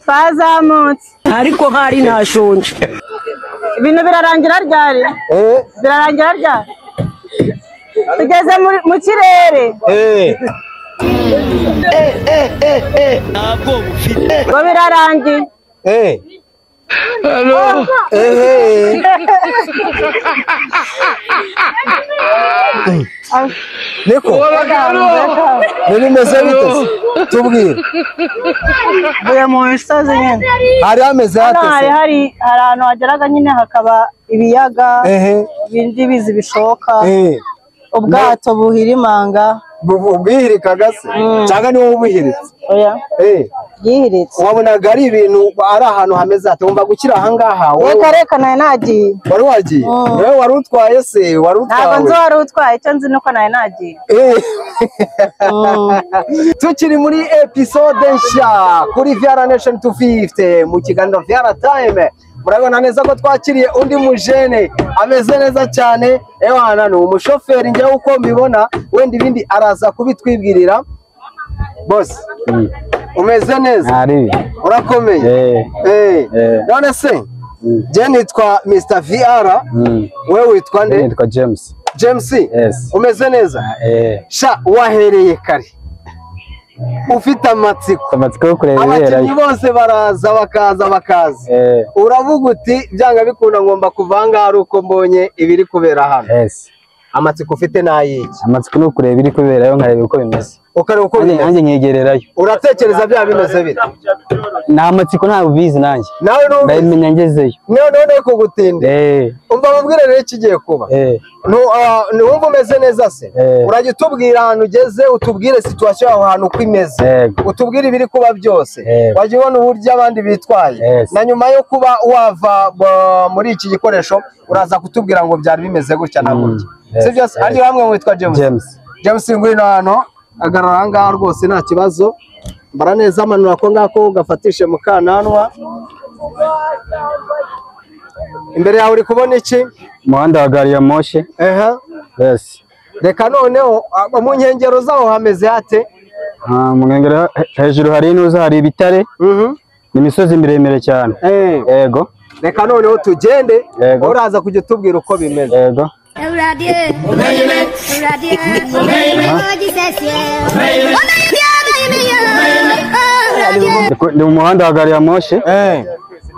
Twazamutse. Ariko hari ntashonje. Ibintu birarangira ryari? Birarangira ryari? Tugeze mu kirere. Ngo birarangiye. Hello. Niko. Bimeze bite? Tubwire. Mvuye mu misozi nyine. Hari hameze hate se? Hari ahantu hageraga nyine hakaba ibiyaga, ibindi bizi bishoka, ubwato buhirimanga. Ubwihirikaga se? Cyangwa ni wowe ubuhiritse? Oya. Byihiritse. Wabonaga ari ibintu ari ahantu hameze hate? Wumva gukira aha ngaha? Reka reka nari nagiye. Wari wagiye? Wowe wari utwaye se? Wari utwawe? Ntabwo nzi wari utwaye, icyo nzi nuko nari nagiye. Tukiri muri episode nshya kuri VR Nation 250 mu kiganiro VR Time. Murabona neza ko twakiriye undi mujene ameze neza cyane. Ewana ni umushoferi, njyewe uko mbibona wenda ibindi araza kubitwibwirira. Boss, umeze neza? Urakomeye? None se je nitwa Mr VR, wewe witwa nde? Nitwa James. James? Yes. Umeze neza? Sha, wahereye kare ufite amatsiko. Amatsiko yo kureba ibiberayo. Abakinnyi bose baraza bakaza. Uravuga uti byanga bikunda ngomba kuvanga ari uko mbonye ibiri kubera hano. Yes. Amatsiko ufite nayiki? Amatsiko no kureba ibiri kuberayo nkareba uko bimeze. Ukareba uko bimeze. Nanjye nyegererayo. Uratekereza bya bimeze bite? Nta amatsiko ntabwo ubizi nanjye. Nawe n'ubizi. Ndabimenya ngezeyo. None kugutinda. Umva mubwire rero ikigiye kuba. Ntiwumva umeze neza se? Urajya utubwira ahantu ugeze, utubwire situation aho hantu uko imeze. Utubwire ibiri kuba byose. Wajya ubona uburyo abandi bitwaye. Na nyuma yo kuba wava muri iki gikoresho uraza kutubwira ngo byari bimeze gutya na gutya. Sibyo se? Ari hamwe witwa James. James ngwino hano, agarara aha ngaha rwose nta kibazo. Mbara neza amanura ko ngako gafatishe mu kananwa. Imbere yawe uri kubona iki? Umuhanda wa gari ya moshi. Yes. Reka noneho mu nkengero zaho hameze hate? Mu nkengero hejuru hari inuza, hari ibitare. Ni imisozi miremire cyane. Yego. Reka noneho tugende, uraza kujya utubwira uko bimeze. Yego. Ndi mu muhanda wa gari ya moshi.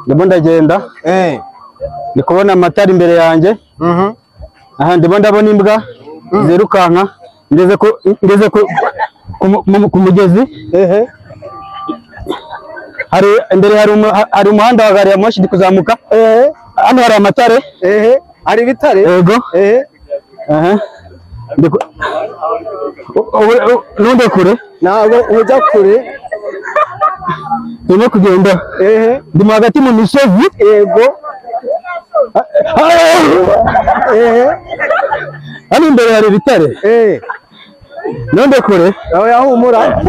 Ndimo ndagenda. Ndi kubona amatara imbere yanjye. Aha ndimo ndabona imbwa zirukanka. Ngeze ku mugezi. Hari imbere hari umuhanda wa gari ya moshi ndi kuzamuka. Hano hari amatare. Hari ibitare? Yego. Nunde kure? Ntabwo ujya kure. Ndimo kugenda. Ndi hagati mu misozi. Yego. Hano imbere hari ibitare. Nunde kure? Oya humura.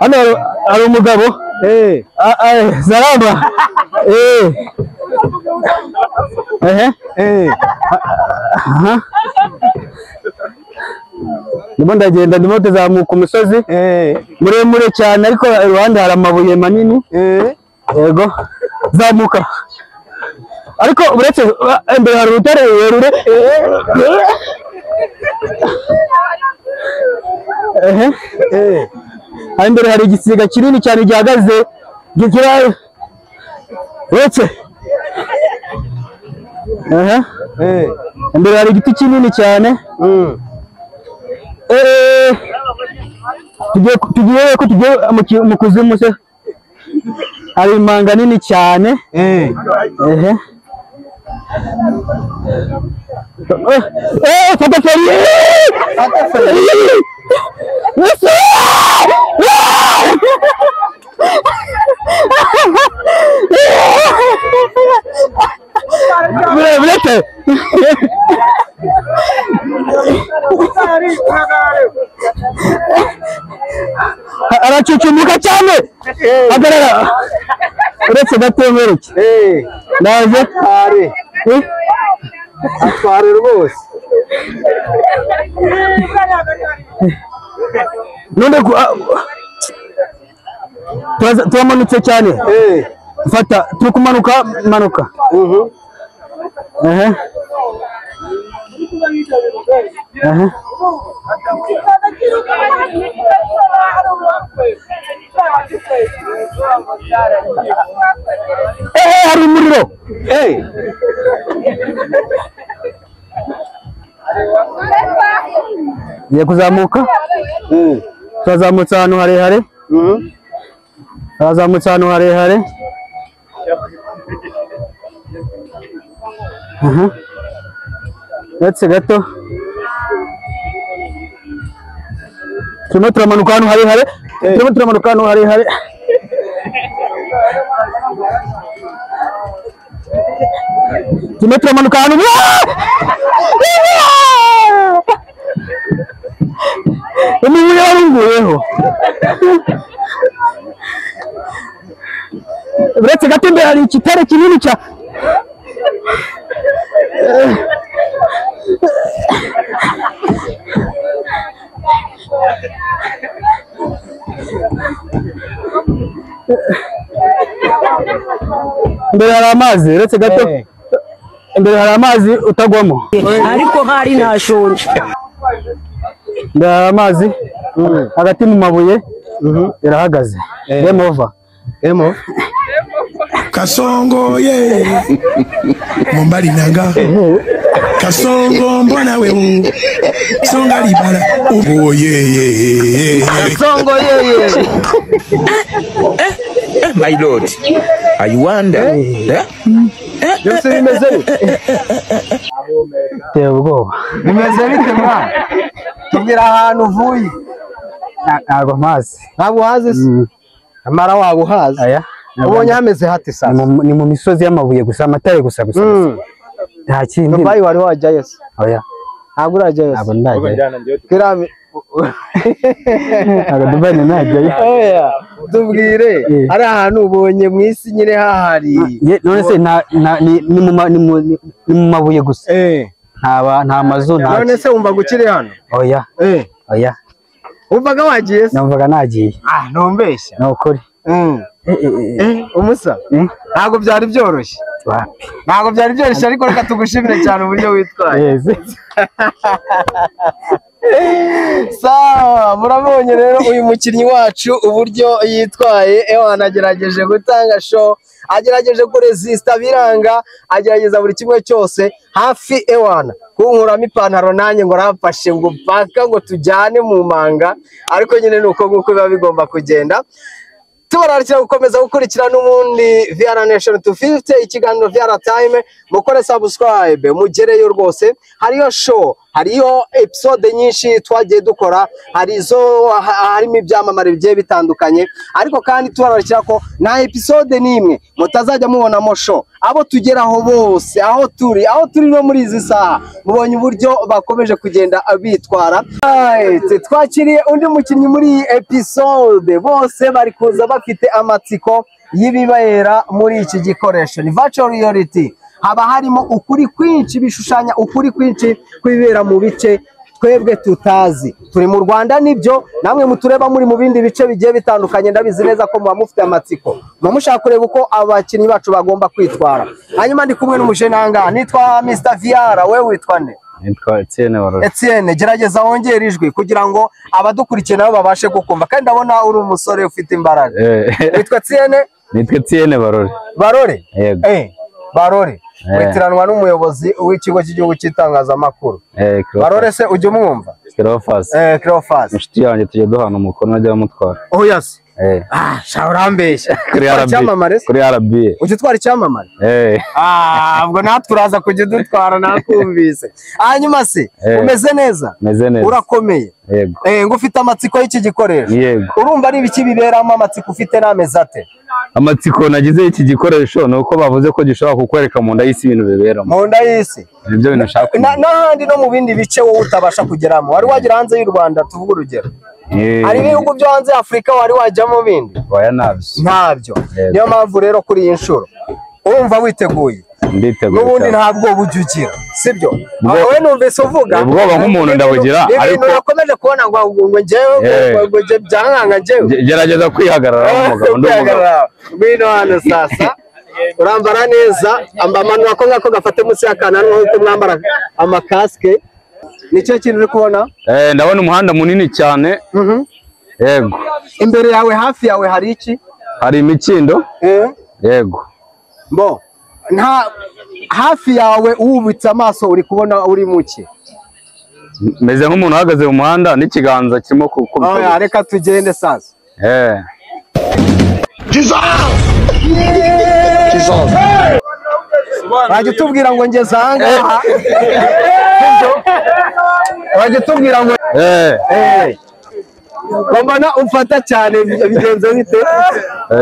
Hano hari umugabo. Zaramba. Ndimo ndagenda, ndimo kuzamuka umusozi muremure cyane, ariko iruhande hari amabuye manini. Yego, zamuka. Ariko uretse imbere hari urutare rurerure. Imbere hari igisiga kinini cyane gihagaze gikira uretse. Imbere hari igiti kinini cyane. Tugiye mu kuzimu se. Hari imanga nini cyane. Fata feri. Burete. Aracucumuka cyane. Hagarara. Uretse gato mwereke. Ndaje. Atware rwose. None turamanutse cyane. Fata turi kumanuka manuka. Hari umuriro. Ngiye kuzamuka. Turazamutse ahantu harehare. Turazamutse ahantu harehare. Uretse gato. Turimo turamanuka ahantu harehare. Turimo turamanuka ahantu harehare. Turimo turamanuka ahantu. Umubu yarunguyeho. Uretse gato imbere hari ikitare kinini cya imbere hari amazi. Uretse gato imbere hari amazi utagwamo. Ariko hari ntashonje. Imbere hari amazi hagati mu mabuye irahagaze. Game over. Kasongo ye Mombali nanga Kasongo mbona wewe Songa libala oh ye ye Kasongo ye ye My lord, I wonder. Byose bimeze bite? Biteye ubwoba. Bimeze bite mwana? Tubwira ahantu uvuye. Ntabwo mpazi. Ntabwo uhazi se? Amara waba uhazi? Ubonye hameze hate sasa? Ni mu misozi y'amabuye gusa, amatare gusa gusa. Nta kindi. Dubai wari wajyayo se? Oya. Ntabwo urajyayo se? Ntabwo ndajyayo. Ntabwo Dubai najyayo. Oya. Tubwire ari ahantu ubonye mu isi nyine hahari. None se ni mu mabuye gusa. Nta mazu nta. None se wumva gukiri hano? Oya. Oya. Wumvaga wagiye se? Numvaga nagiye. Ah, ntumbeshya. Ni ukuri. Umusa ntabwo byari byoroshye. Ntabwo byari byoroshye ariko reka tugushimire cyane uburyo witwaye. Sawa, murabonye rero uyu mukinnyi wacu uburyo yitwaye. Ewana agerageje gutanga show, agerageje kuresista biranga, agerageza buri kimwe cyose hafi. Ewana kunkuramo ipantaro nanjye ngo ramfashe ngo paka ngo tujyane mu manga, ariko nyine nuko nguko biba bigomba kugenda. Tubararikira gukomeza gukurikira n'ubundi VR Nation 250 ikiganiro VR Time, mukore subscribe mugereyo rwose. Hariyo show, hariyo episode nyinshi twagiye dukora, hari izo harimo ibyamamare bigiye bitandukanye, ariko kandi tubararikira ko nta episode n'imwe mutazajya mubonamo show. Abo tugeraho bose, aho turi no muri izi saha, mubonye uburyo bakomeje kugenda bitwara. Twakiriye undi mukinnyi muri iyi episode, bose bari kuza bafite amatsiko y'ibibera muri iki gikoresho. Ni virtual reality, haba harimo ukuri kwinshi, bishushanya ukuri kwinshi kwibera mu bice twebwe tutazi. Turi mu Rwanda nibyo, namwe mutureba muri mu bindi bice bigiye bitandukanye, ndabizi neza ko muba mufite amatsiko, muba mushaka kureba uko abakinnyi bacu bagomba kwitwara. Hanyuma ndi kumwe n'umujenanga nitwa Mr VR. We witwa nde? Nitwa Etienne Barore. Etienne, gerageza wongere ijwi kugira ngo abadukurikiye nabo babashe kukumva, kandi ndabona uri umusore ufite imbaraga. Witwa Etienne? Nitwa Etienne Barore. Barore? Yego. Barore witiranwa n'umuyobozi w'ikigo cy'igihugu cy'itangazamakuru. Barore se ujya umwumva? Cleophas. Cleophas. Inshuti yanjye tujya duhana umukono ajya amutwara. Oh yes. Ah, sha urambeshya. Kuri RBA. Icyamamare se? Kuri RBA. Ujya utwara icyamamare? Ah, ubwo natwe uraza kujya udutwara nakumvise. Hanyuma se, umeze neza? Meze neza. Urakomeye? Yego. Ngo ufite amatsiko y'iki gikoresho? Yego. Urumva ari ibiki biberamo amatsiko ufite n'amezi ate? Amatsiko nagize y'iki gikoresho ni uko bavuze ko gishobora kukwereka mu nda y'isi ibintu biberamo. Mu nda y'isi? Nibyo bintu nshaka. N'ahandi no mu bindi bice wowe utabasha kugeramo. Wari wagera hanze y'u Rwanda tuvuge urugero. Hari ibihugu byo hanze Afurika wari wajyamo bindi? Oya ntabyo. Ntabyo. Niyo mpamvu rero kuri iyi nshuro urumva witeguye. Nditeguye. N'ubundi ntabwo bujya ugira, sibyo? Wowe numvise uvuga ubwoba nk'umuntu ndabugira, ariko nakomeje kubona ngo njyewe ngo byankanga njyewe. Gerageza kwihagarara umugabo, ndi umugabo. Ngwino hano sasa. Urambara neza, amanuka ko ngako gafate munsi y'akananwa nkuko mwambara amakasike. Nicyo kintu uri kubona? Ndabona umuhanda munini cyane. Yego. Imbere yawe hafi yawe hari iki? Hari imikindo. Yego. Bo nta hafi yawe wubitse amaso uri kubona uri muke. Meze nk'umuntu uhagaze mu muhanda n'ikiganza kirimo gukubita. Oya reka tugende sasa. Jesus! Jesus! Wajya utubwira ngo ngeze aha ngaha. Wajya utubwira ngo mbona umfata cyane bigenze bite?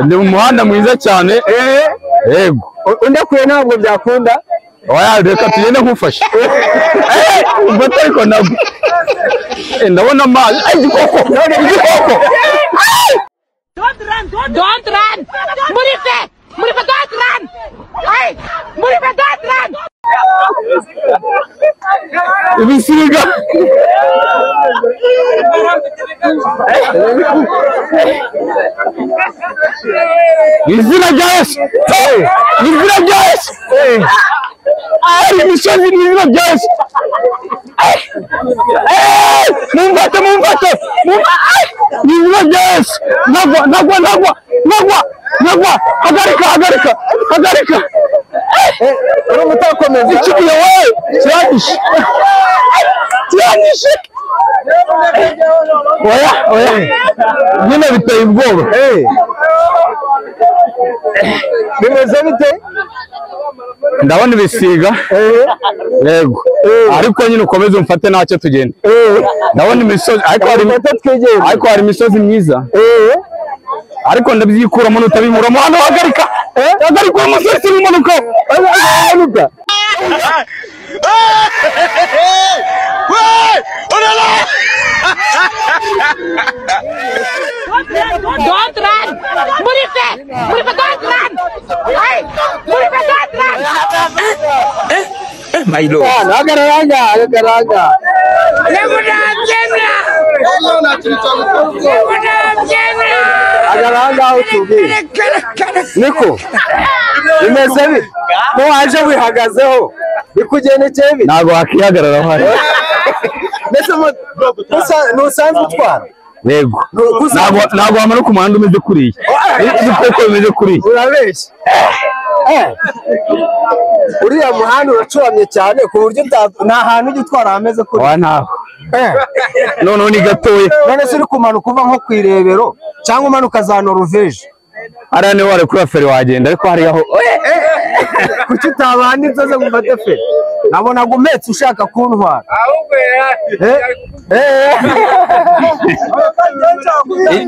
Ni umuhanda mwiza cyane. Yego. Undekuye ntabwo byakunda. Oya reka tugende nkufashe. Umfata ariko ntabwo. Ndabona amazi. Igikoko. Igikoko. Don't run, don't run. Murife, Murife, don't run. Hey, Murife, don't run. Ibisiga. Izina rya Yesu. Izina rya Yesu. Ari imisozi ni izina rya Yesu. Mumfate, mumfate. Ni izina rya Yesu. Nagwa, nagwa, nagwa, nagwa, nagwa. Hagarika, hagarika, hagarika. Urumva utakomeza. Ikibuye we kiranyishe. Kiranyishe. Oya, oya. Nyine biteye ubwoba. Bimeze bite? Ndabona ibisiga. Yego. Ariko nyine ukomeze umfate ntacyo tugenda. Ndabona imisozi ariko hari imisozi myiza. Ariko ndabyikuramo nutabimuramo hano hagarika. Hagarika uwo musozi umanuka. Umanuka. Don't run! Murife! Murife, don't run! Hey! Murife, don't run! My lord. Hagarara, hagarara. Hagarara utubwire. Niko. Bimeze bite? Ko waje wihagazeho bikugendekeye bite? Ntabwo wakihagarara hari. Mbese ntusanzwe utwara? Yego. Ntabwo wamanuka umuhanda umeze kuriya. Ibikoko bimeze kuriya. Urabeshya. Uriya muhanda uracuramye cyane ku buryo nta hantu ujya utwara hameze kuriya. Oya ntaho. Noneho ni gatoya. None se uri kumanuka uva nko ku Irebero cyangwa umanuka za Norvège? Hariya niho wari kuri feri wagenda ariko hariya ho. Kuki utabana inzoze ngo ufate feri? Nabonaga umetse ushaka kuntwara.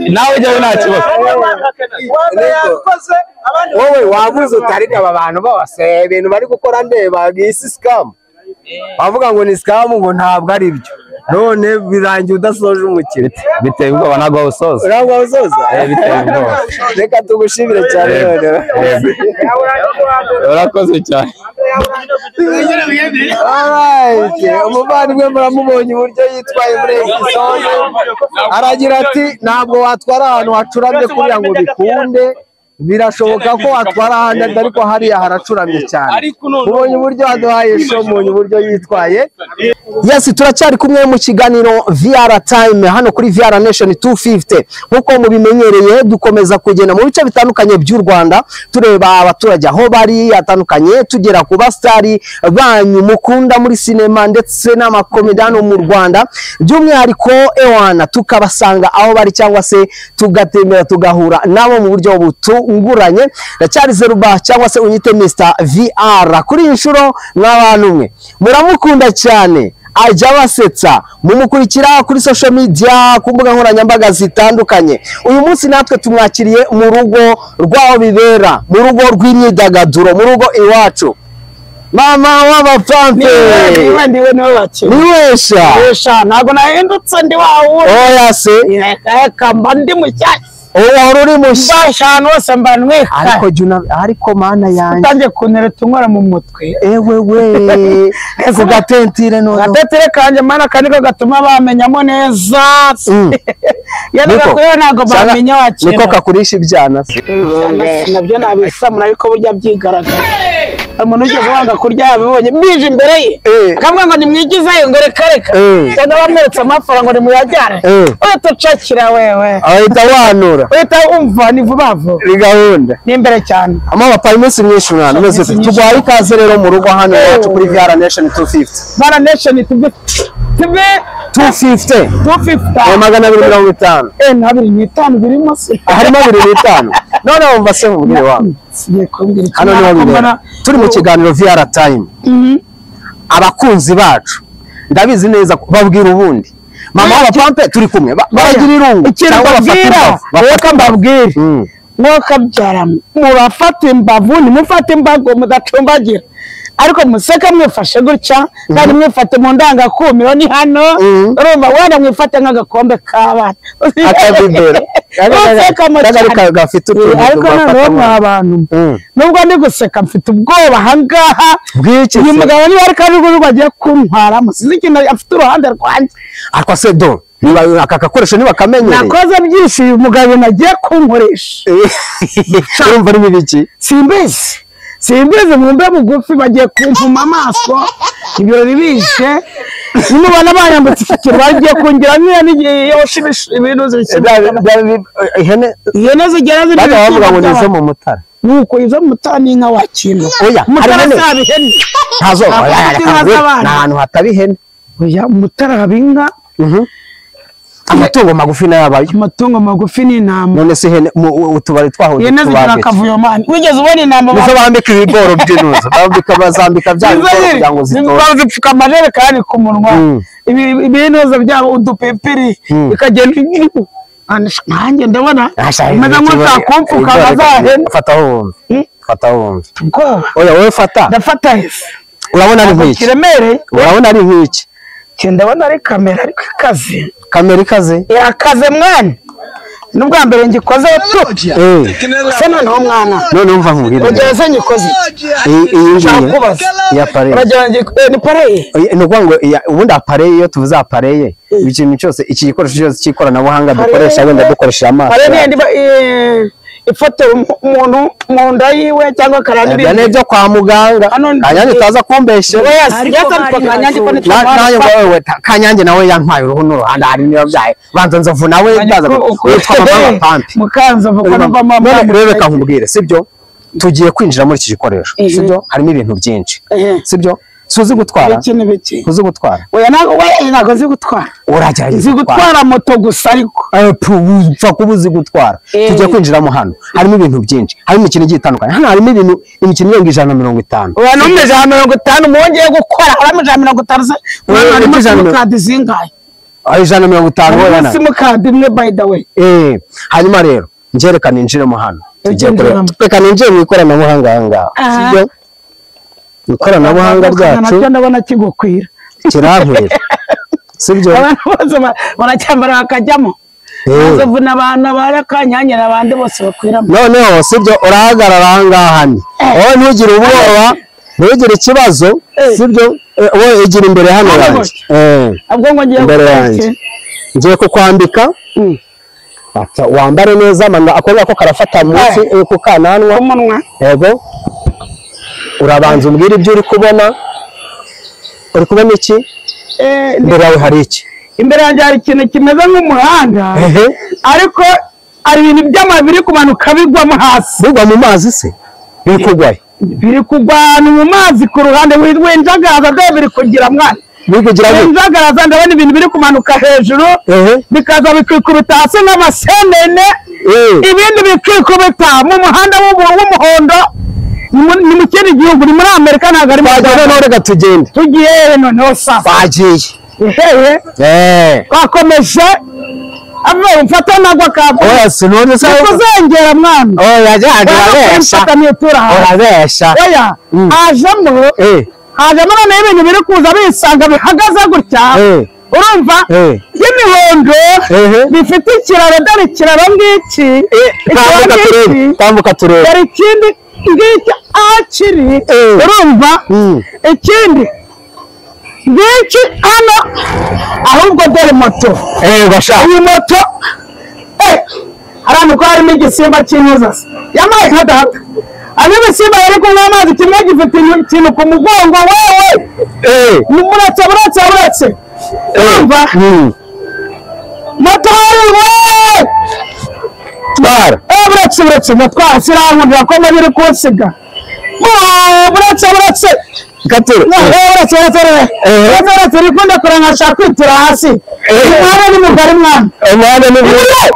Nawe jyawe nta kibazo. Wowe wabuze utarika aba bantu bose ibintu bari gukora ndeba isi scam. Bavuga ngo ni scam ngo ntabwo ari byo. None birangiye udasoje umukino. Biteye ubwoba ntabwo wawusoza. Ntabwo wawusoza? Biteye ubwoba. Reka tugushimire cyane none. Urakoze cyane. Alright, umuvandimwe muramubonye uburyo yitwaye muri episode. Aragira ati ntabwo watwara ahantu hacuramye kugira ngo bikunde. Birashoboka ko watwara ahandi ariko hariya haracuramye cyane. Mubonye uburyo aduhaye show, mubonye uburyo yitwaye. Yes, turacyari kumwe mu kiganiro VR Time hano kuri VR Nation 250. Nkuko mubimenyereye dukomeza kugenda mu bice bitandukanye by'u Rwanda tureba abaturage aho bari atandukanye, tugera ku basitari banyu mukunda muri sinema ndetse n'amakomedi hano mu Rwanda, by'umwihariko ewana tukabasanga aho bari cyangwa se tugatembera tugahura nabo mu buryo butunguranye. Ndacyari Zeruba cyangwa se unyite Mr VR. Kuri iyi nshuro mw'abantu mwe muramukunda cyane, ajya basetsa, mumukurikira kuri social media, ku mbuga nkoranyambaga zitandukanye. Uyu munsi natwe tumwakiriye mu rugo rw'aho bibera, mu rugo rw'imyidagaduro, mu rugo iwacu. Mama w'abapampe niwesha ntabwo nahindutse ndi wawe. Oya se reka mba ndi mushyashya. Wahora uri mushya ahantu hose mba ntwika. Ariko jya ariko mana yanjye utangiye kuntereta unkora mu mutwe. Ewe we ku gatentire noneho. Agatentire kanjye mana aka niko gatuma bamenyamo neza. Ntabwo bamenya wakira. Niko kakurisha ibyana se. Nabyo nabisamura ariko burya byigaragara. Umuntu ugeze wanga kurya yabibonye bije imbere ye akavuga ngo nimwigizeyo ngo reka reka, cyangwa bamweretse amafaranga ngo nimuyajyane, uhita ucakira wewe, ahita wanura, uhita umva ni vuba vuba, ni gahunda, ni imbere cyane. Amabapa iminsi myinshi mwana umeze ute? Tuguhaye ikaze rero mu rugo hano iwacu kuri VR Nation 250. VR Nation 250 250 250 birimo se harimo 25. None wumva se mubwire wangu hano niho bibera. Turi mu kiganiro VR Time. Abakunzi bacu ndabizi neza babwira ubundi mama w'abapampe turi kumwe baragira irungu cyangwa bafata reka mbabwire mwokabyara murafata imbavu nimufate imbago mudacumbagira, ariko museka mwifashe gutya kandi mwifate mu ndangakumiro ni hano urumva wenda mwifate nk'agakombe k'abana akabibera gafite utuntu. Ariko noneho mwa bantu nubwo ndi guseka mfite ubwoba ahangaha. Uyu mugabo niba ari kajugujugu agiye kuntwaramo sinzi ikintu afite uruhande rwanjye. Ariko se do niba aka gakoresho niba kamenyereye nakoze byinshi uyu mugabo nagiye kunkoresha. Urumva ari biki? Simbizi mwumve bugufi bagiye kumvuma amaso ibirori bishe nimubona bayambutse iki kintu bagiye kungira nk'iyo n'igihe yosha ibintu ihene zigera ziri bavuga ngo ni izo mu Mutara. Nuko izo mu Mutara ni inka wakintu. Oya Mutara saba ihene ntazo ni ahantu hataba ihene. Oya Mutara haba inka. Amatungo magufi nayabaye. Amatungo magufi ni intama. None se ihene utubari twaho ihene zigira akavuyo mani. Wigeze ubona intama nizo bambika ibigoro by'inuza bambika bazambika bya bigoro kugira ngo zitore bazipfuka amajerekani ku munwa ibinuza byabo udupipiri bikagenda. Nanjye ndabona umeze nk'utakumfuka bazahene. Fata wumve, fata wumve. Oya wowe fata. Ndafata hese. Urabona ari nk'iki kiremereye. Urabona ari nk'iki. Ndabona ari kamera ariko ikaze. Kamera ikaze? Irakaze mwana. N'ubwa mbere ngikoze tu. Se noneho mwana. None umva nkubwire. Ugeze ngikoze. Iyi ngiyi ya pareye. Ni pareye. Ni ukuvuga ngo ubundi apareye iyo tuvuze apareye ikintu cyose iki gikoresho cyose cy'ikoranabuhanga dukoresha wenda dukoresha amaso. Pareye ni ifoto umuntu mu nda yiwe cyangwa karani bindi. Ibyo kwa muganga. Kanyange utaza kumbesha. Kanyange nawe yantwaye uruhu n'uruhande hari niyo byaye. Banza nzovu nawe ndaza witwa mama pampe. Mukanzovu ko nava mama. Rero reka nkubwire sibyo? Tugiye kwinjira muri iki gikoresho sibyo? Harimo ibintu byinshi sibyo? Suzi gutwara? Uzi gutwara? Oya ntabwo nzi gutwara. Uragerageza nzi gutwara moto gusa ariko. Upfa kuba uzi gutwara. Tugiye kwinjiramo hano. Harimo ibintu byinshi. Harimo imikino igiye itandukanye. Hano harimo ibintu imikino irenga 150. Oya no 150 mwongeye gukora. Harimo 150 se. Harimo simukadi zingahe? 150 wowe na. Simukadi imwe by the way. Hanyuma rero njerekana ninjiremo hano. Tugiye kureba. Reka ninjire mu ikoranabuhanga aha ngaha. Sibyo? Ikoranabuhanga ryacu nacyo ndabona kigukwira kirankwira sibyo? Abantu bose baracyambara bakajyamo nzovu n'abana barakanyanya n'abandi bose bakwiramo. Noneho sibyo urahagarara aha ngaha ni wowe ntugire ubwoba ntugire ikibazo sibyo? Wowe igira imbere hano yanjye ubwo ngo ngiye imbere yanjye ngiye kukwambika Wambare neza manura ako ko karafata munsi ku kananwa umunwa. Yego. Urabanza umbwira ibyo uri kubona. Uri kubona iki? Imbere yawe hari iki? Imbere yanjye hari ikintu kimeze nk'umuhanda. Ariko ari ibintu by'amabuye biri kumanuka bigwamo hasi. Bigwa mu mazi se? Biri kugwa. Biri kugwa mu mazi ku ruhande winjagaza dore biri kugira mwana. Winjagaza ndabona ibintu biri kumanuka hejuru bikaza bikikubita hasi nk'amasenene, ibindi bikikubita mu muhanda w'umuhondo. Ni mu kindi gihugu, ni muri Amerika ntabwo ari mu Rwanda. None reka tugende. Tugiye noneho sasa. Bagiye. Twakomeje. Ave mfata nagwa kabwa. Oya sinone se. Kuzengera mwana. Oya jya urabesha. Urabesha. Oya hajemo. Hajemo none ibintu biri kuza bisanga bihagaze gutya. Urumva? Y'imihondo bifite ikiraro dore ikiraro ngiki. Tambuka turebe. Dore ikindi ngiki akiri. Urumva? Ikindi ngiki hano ahubwo dore moto. Iyi moto hariya ko harimo igisimba cy'intuza yamaye nka data. Abo ibisimba bari kunywa amazi kimwe gifite ikintu ku mugongo wewe. Muretse muretse muretse. Urumva? Moto we! Twara. Buretse buretse mutwara sirankundira ko biri kunsiga. Buretse buretse. Gatere. Buretse buretse. Buretse rikunda kuranga kwitura hasi. Umwana ni mugari mwana. Umwana ni mugari.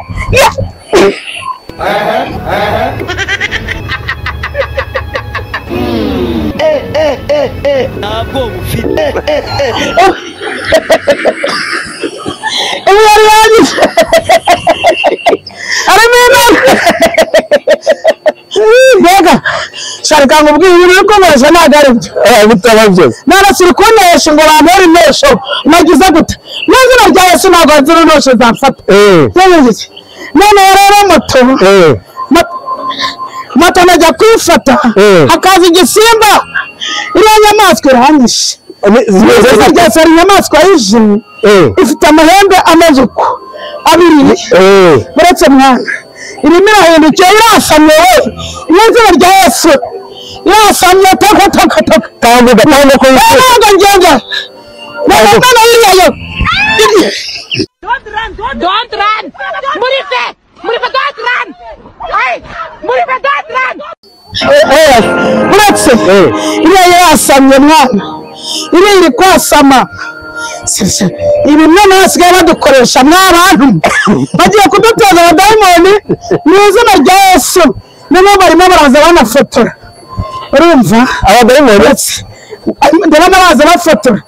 Ntabwo ufite. Mbega sharika ngo ubwiye ibintu uri kunkoresha ntabwo ari byo. Bitaba byose. None si uri kuntesha ngo bampere intesho nagize gute? Mu izina rya Yesu ntabwo nzira intesho zamfata. None rero moto moto najya kwifata hakaza igisimba iriya nyamaswa irahanyishe. Izina hari inyamaswa y'ijuru ifite amahembe ameze uko abiri uretse mwana irimo irahindukiye irasamye we mu izina rya Yesu irasamye toka toka toka tambuka tambuka ntabwo ngenda ntabwo iriya yo. Don't run, don't run. Murife, Murife, don't run. Hey, Murife, don't run. Uretse iriya yasamye mwana iriya iri kwasama. Ibi mwana basigaye badukoresha mwabantu bagiye kuduteza abadayimoni mu izina rya Yesu. Nibo barimo baraza banafotora. Urumva abadayimoni ndabona baza bafotora.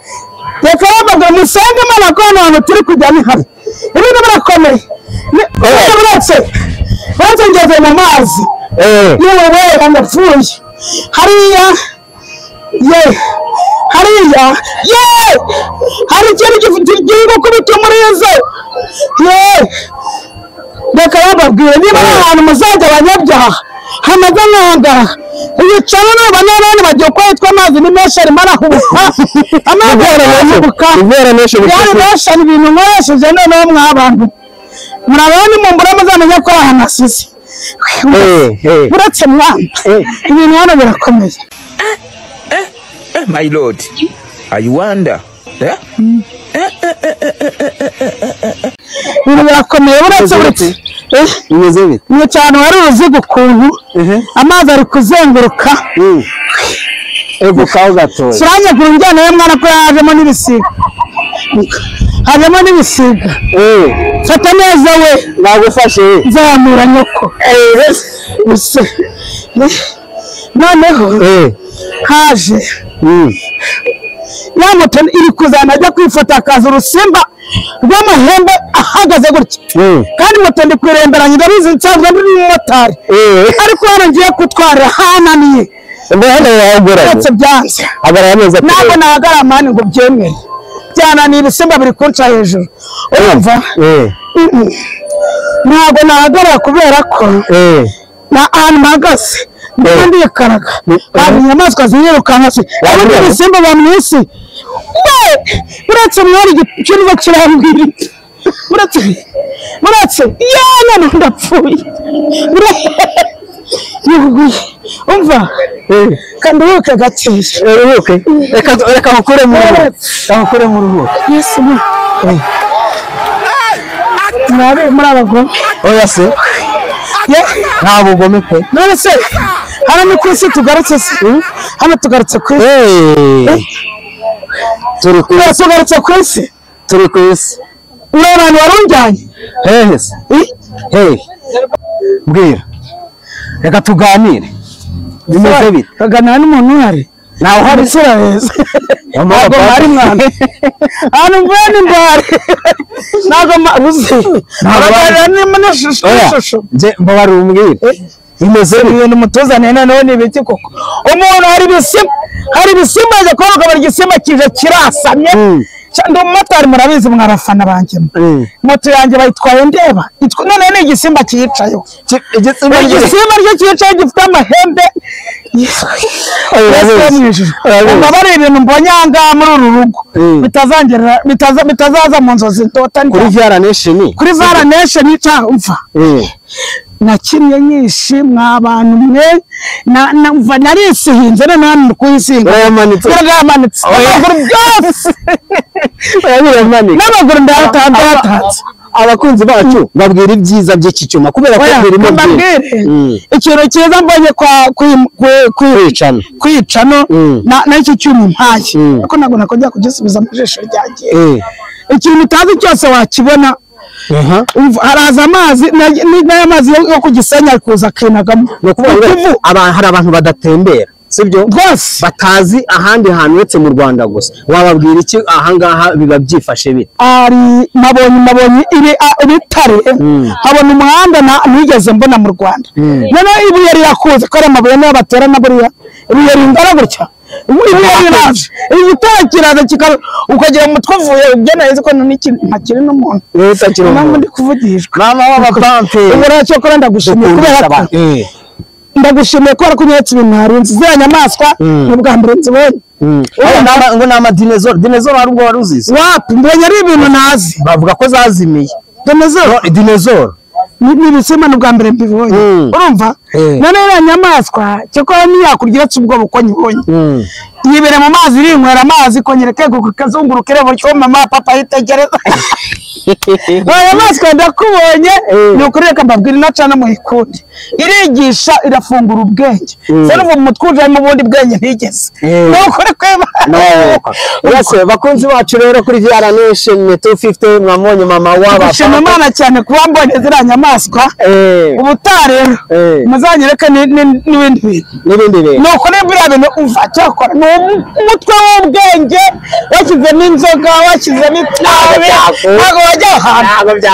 Reka bababwira musenge Imana ko hano hantu turi kujya ni habi. Ibintu birakomeye. Uretse uretse ngeze mu mazi. Yewe we ndapfuye. Hariya ye hariya ye hari ikintu kigiye gukubita umurizo ye. Reka bababwire niba ari ahantu muzajya abanyabyaha hameze nk'ahangaha yicara n'abana bagiye uko yitwa amazi ni menshi arimo arahubuka amazi arahubuka yari menshi ari ibintu nkoresheje noneho mwabantu murabona nimumbura muzamenya ko ari ahantu hasize. Uretse mwana ibintu hano birakomeye. My lord, I wonder. Ibintu birakomeye uretse uretse ni cyane wari uruziga ukuntu amazi ari kuzenguruka. Suranyagura njyana ye mwana ko yajemo n'ibisiga. Hajemo n'ibisiga. Fata neza we. Nagufashe. Nzamura nyoko. Noneho haje ya moto iri kuzana ajya kwifata akaza urusimba rw'amahembe ahagaze gutya. Kandi moto ndi kwiremberanya ndabizi nsanzwe ndi n'umumotari. Ariko hano ngiye kutwara hananiye. Uretse byanze. Ntabwo nahagarara mani ngo byemere. Byananiye ibisimba biri kunca hejuru. Urumva? Ntabwo nahagarara kubera ko na ahantu mpagaze ndimo ndikaraga. Hari inyamaswa zirirukanka se. Ubundi ibisimba biba mu isi. Uretse mwari ikibazo kirambwira. Uretse Muratse ya none ndapfuye. Umva kandi uruhuke gakeya. Uruhuke. Reka nkukure mu ruhuke. Nkukure mu ruhuke. Yesu mwabe muri abagome. Oya se. Nta bugome pe. None se hano ni ku isi tugarutse se? Hano tugarutse ku isi. Turi ku isi. Tugarutse ku isi. Turi ku isi. Uri abantu warunjyanye? Hehe se. Hehe. Mbwira. Reka tuganire. Bimeze bite? Kaganira n'umuntu uhari. Ntawe uhari isura heza. Ntabwo mwari mwana. Ahantu mvuye ni mbare. Ntabwo uzi. Abaganira n'ishusho. Nje mbabara umbwire. Bimeze bite? Ibintu mutuzaniye noneho ni ibiki koko? Umuntu hari ibisimba, hari ibisimba aje kubona buri gisimba kije kirasamye. Ndi umumotari murabizi mwarafana banjye. Moto yanjye bayitwaye ndeba. None ni igisimba kiyicayeho. Igisimba ryo kiyicaye gifite amahembe. Ubwo ibintu mbonye aha ngaha muri uru rugo bitazaza mu nzozi ndota. Kuri VR Nation. Kuri VR Nation umva. Nakinnye nyinshi mwa bantu mwe na narisihinze none hano kuyisinga. Urayamanitse. Amaguru byose. N'amaguru ndayatanze. Abakunzi bacu babwira ibyiza by'iki cyuma kubera ko birimo byinshi. Ikintu cyiza mbonye kwa kwicano na iki cyuma mpaye. Ariko ntabwo nakongera kugisubiza mu jisho ryanjye. Ikintu utazi cyose wakibona. Haraza amazi n'aya mazi yo kugisenya kuza akinagamo. Hari abantu badatembera sibyo rwose batazi ahandi hantu uretse mu Rwanda gusa, wababwira iki ahangaha biba byifashe bite? Ari nabonye ibitare, nkabona umuhanda nigeze mbona mu Rwanda. Noneho ibuye rirakuze ko ari amabuye niyo batera na buriya ibuye ringana gutya. Igitare kiraza ukagira umutwe uvuye ibyo naheze ko ntakiri n'umuntu. Impamvu ndi kuvugishwa. Mama w'abapampe. Ubu rero cyokora ndagushimiye kubera ko ndagushimiye kubera ko unyeretse ibintu ntarinzi. Ziriya nyamaswa ni ubwa mbere nzibonye. Ngo ni amadinezoro. Dinezoro hari ubwo wari uzizi? Wapi, mbonye ari ibintu ntazi. Bavuga ko zazimiye. Dinezoro? Dinezoro. Ni ibisimba ni ubwa mbere mbibonye. Urumva? None iriya nyamaswa cyokora ntiyakurya uretse ubwoba uko nyibonye. Yibera mu mazi irinywera amazi kongera ikeguka ikazunguruka ireba utyo mama papa yitegereza. Iyo nyamaswa ndakubonye ni ukuri reka mbabwire inacana muyikundi. Irigisha irafungura ubwenge. Se n'ubu mu mutwe ujemo ubundi bwenge ntigeze. Ni ukuri kwema. Yose bakunzi bacu rero kuri VR Nation 250 mwamubonye mama w'abapapa. Gushima Imana cyane kuba mbonye ziriya nyamaswa. Ubutaha rero muzanyereke n'ibindi bintu. N'ibindi bintu. Ni ukuri biriya bintu umva cyakora ni umutwe w'ubwenge washyizemo inzoga washyizemo itabi ntabwo wajya ahantu.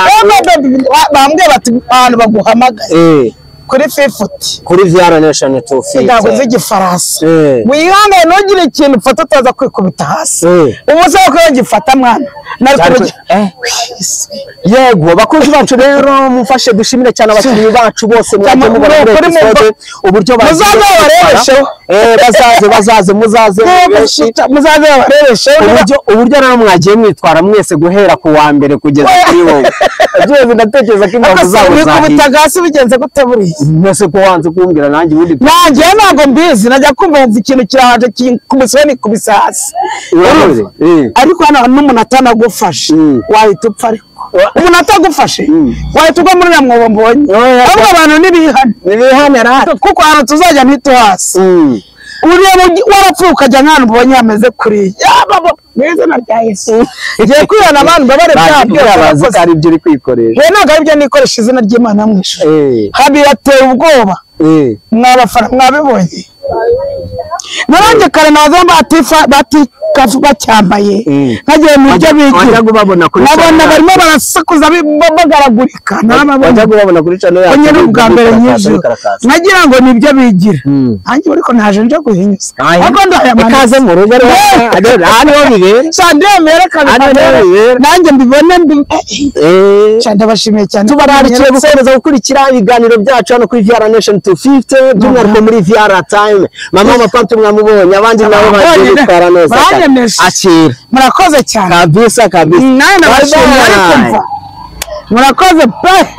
Bambwiye bati ahantu baguhamagaye kuri 50 kuri VR Nation 250 ntabwo nzi igifaransa. Wihangane ntugire ikintu ufata utaza kwikubita hasi. Ubu se ko yagifata mwana. Yego bakunzi bacu rero mufashe dushimire cyane abakinnyi bacu bose mwagiye mubona muri episode uburyo bazaze bazaze muzaze muzaze babarebesheho uburyo rero mwagiye mwitwara mwese guhera ku wa mbere kugeza kuri wowe byose ndatekereza ko imbavu zabo zahiye. Hasi bigenze gute buriya? Mwese ko wanze kumbwira nanjye ubundi nanjye ntabwo mbizi najya kumva ikintu kirahaje kikubise nikubise hasi. Ariko hano n'umuntu atanagufashe wahita upfa. Ariko umuntu atagufashe wahita ugwa muri mwobo mbonye. Ahubwo abantu nibihane nibihane kuko ahantu tuzajya ntituhasi. Uriya warapfuye ukajya nk'ahantu ubonye hameze kuriya mu izina rya Yesu. Ngiye kwihana abantu babare bya bazi ko ari ibyo uri kwikoresha. We ntabwo ari ibyo nikoresha izina ry'Imana mu ijuru. Habirateye ubwoba. Mwabafana mwabibonye. Naranjye kare naza bati bacyambaye nkagiye mu byo bigira nabona barimo barasakuza bagaragurika. Wajya kubabona kuri channel yacu nyine ubwa mbere nyinshi nagira ngo nibyo bigira nanjye ariko naje nje guhinyuza ariko ndayamanitse ikaze mu rugo hano bibera cyane nanjye mbibone cyane ndabashimiye cyane. Tubararikiye gukomeza gukurikira ibiganiro byacu hano kuri VR Nation 250 by'umwihariko muri VR Time. Mama mapampe mwamubonye abandi nabo bagiye bitwara neza. Akira murakoze cyane kabisa kabisa. Nawe nabashimiye ariko mva Murakoze pe.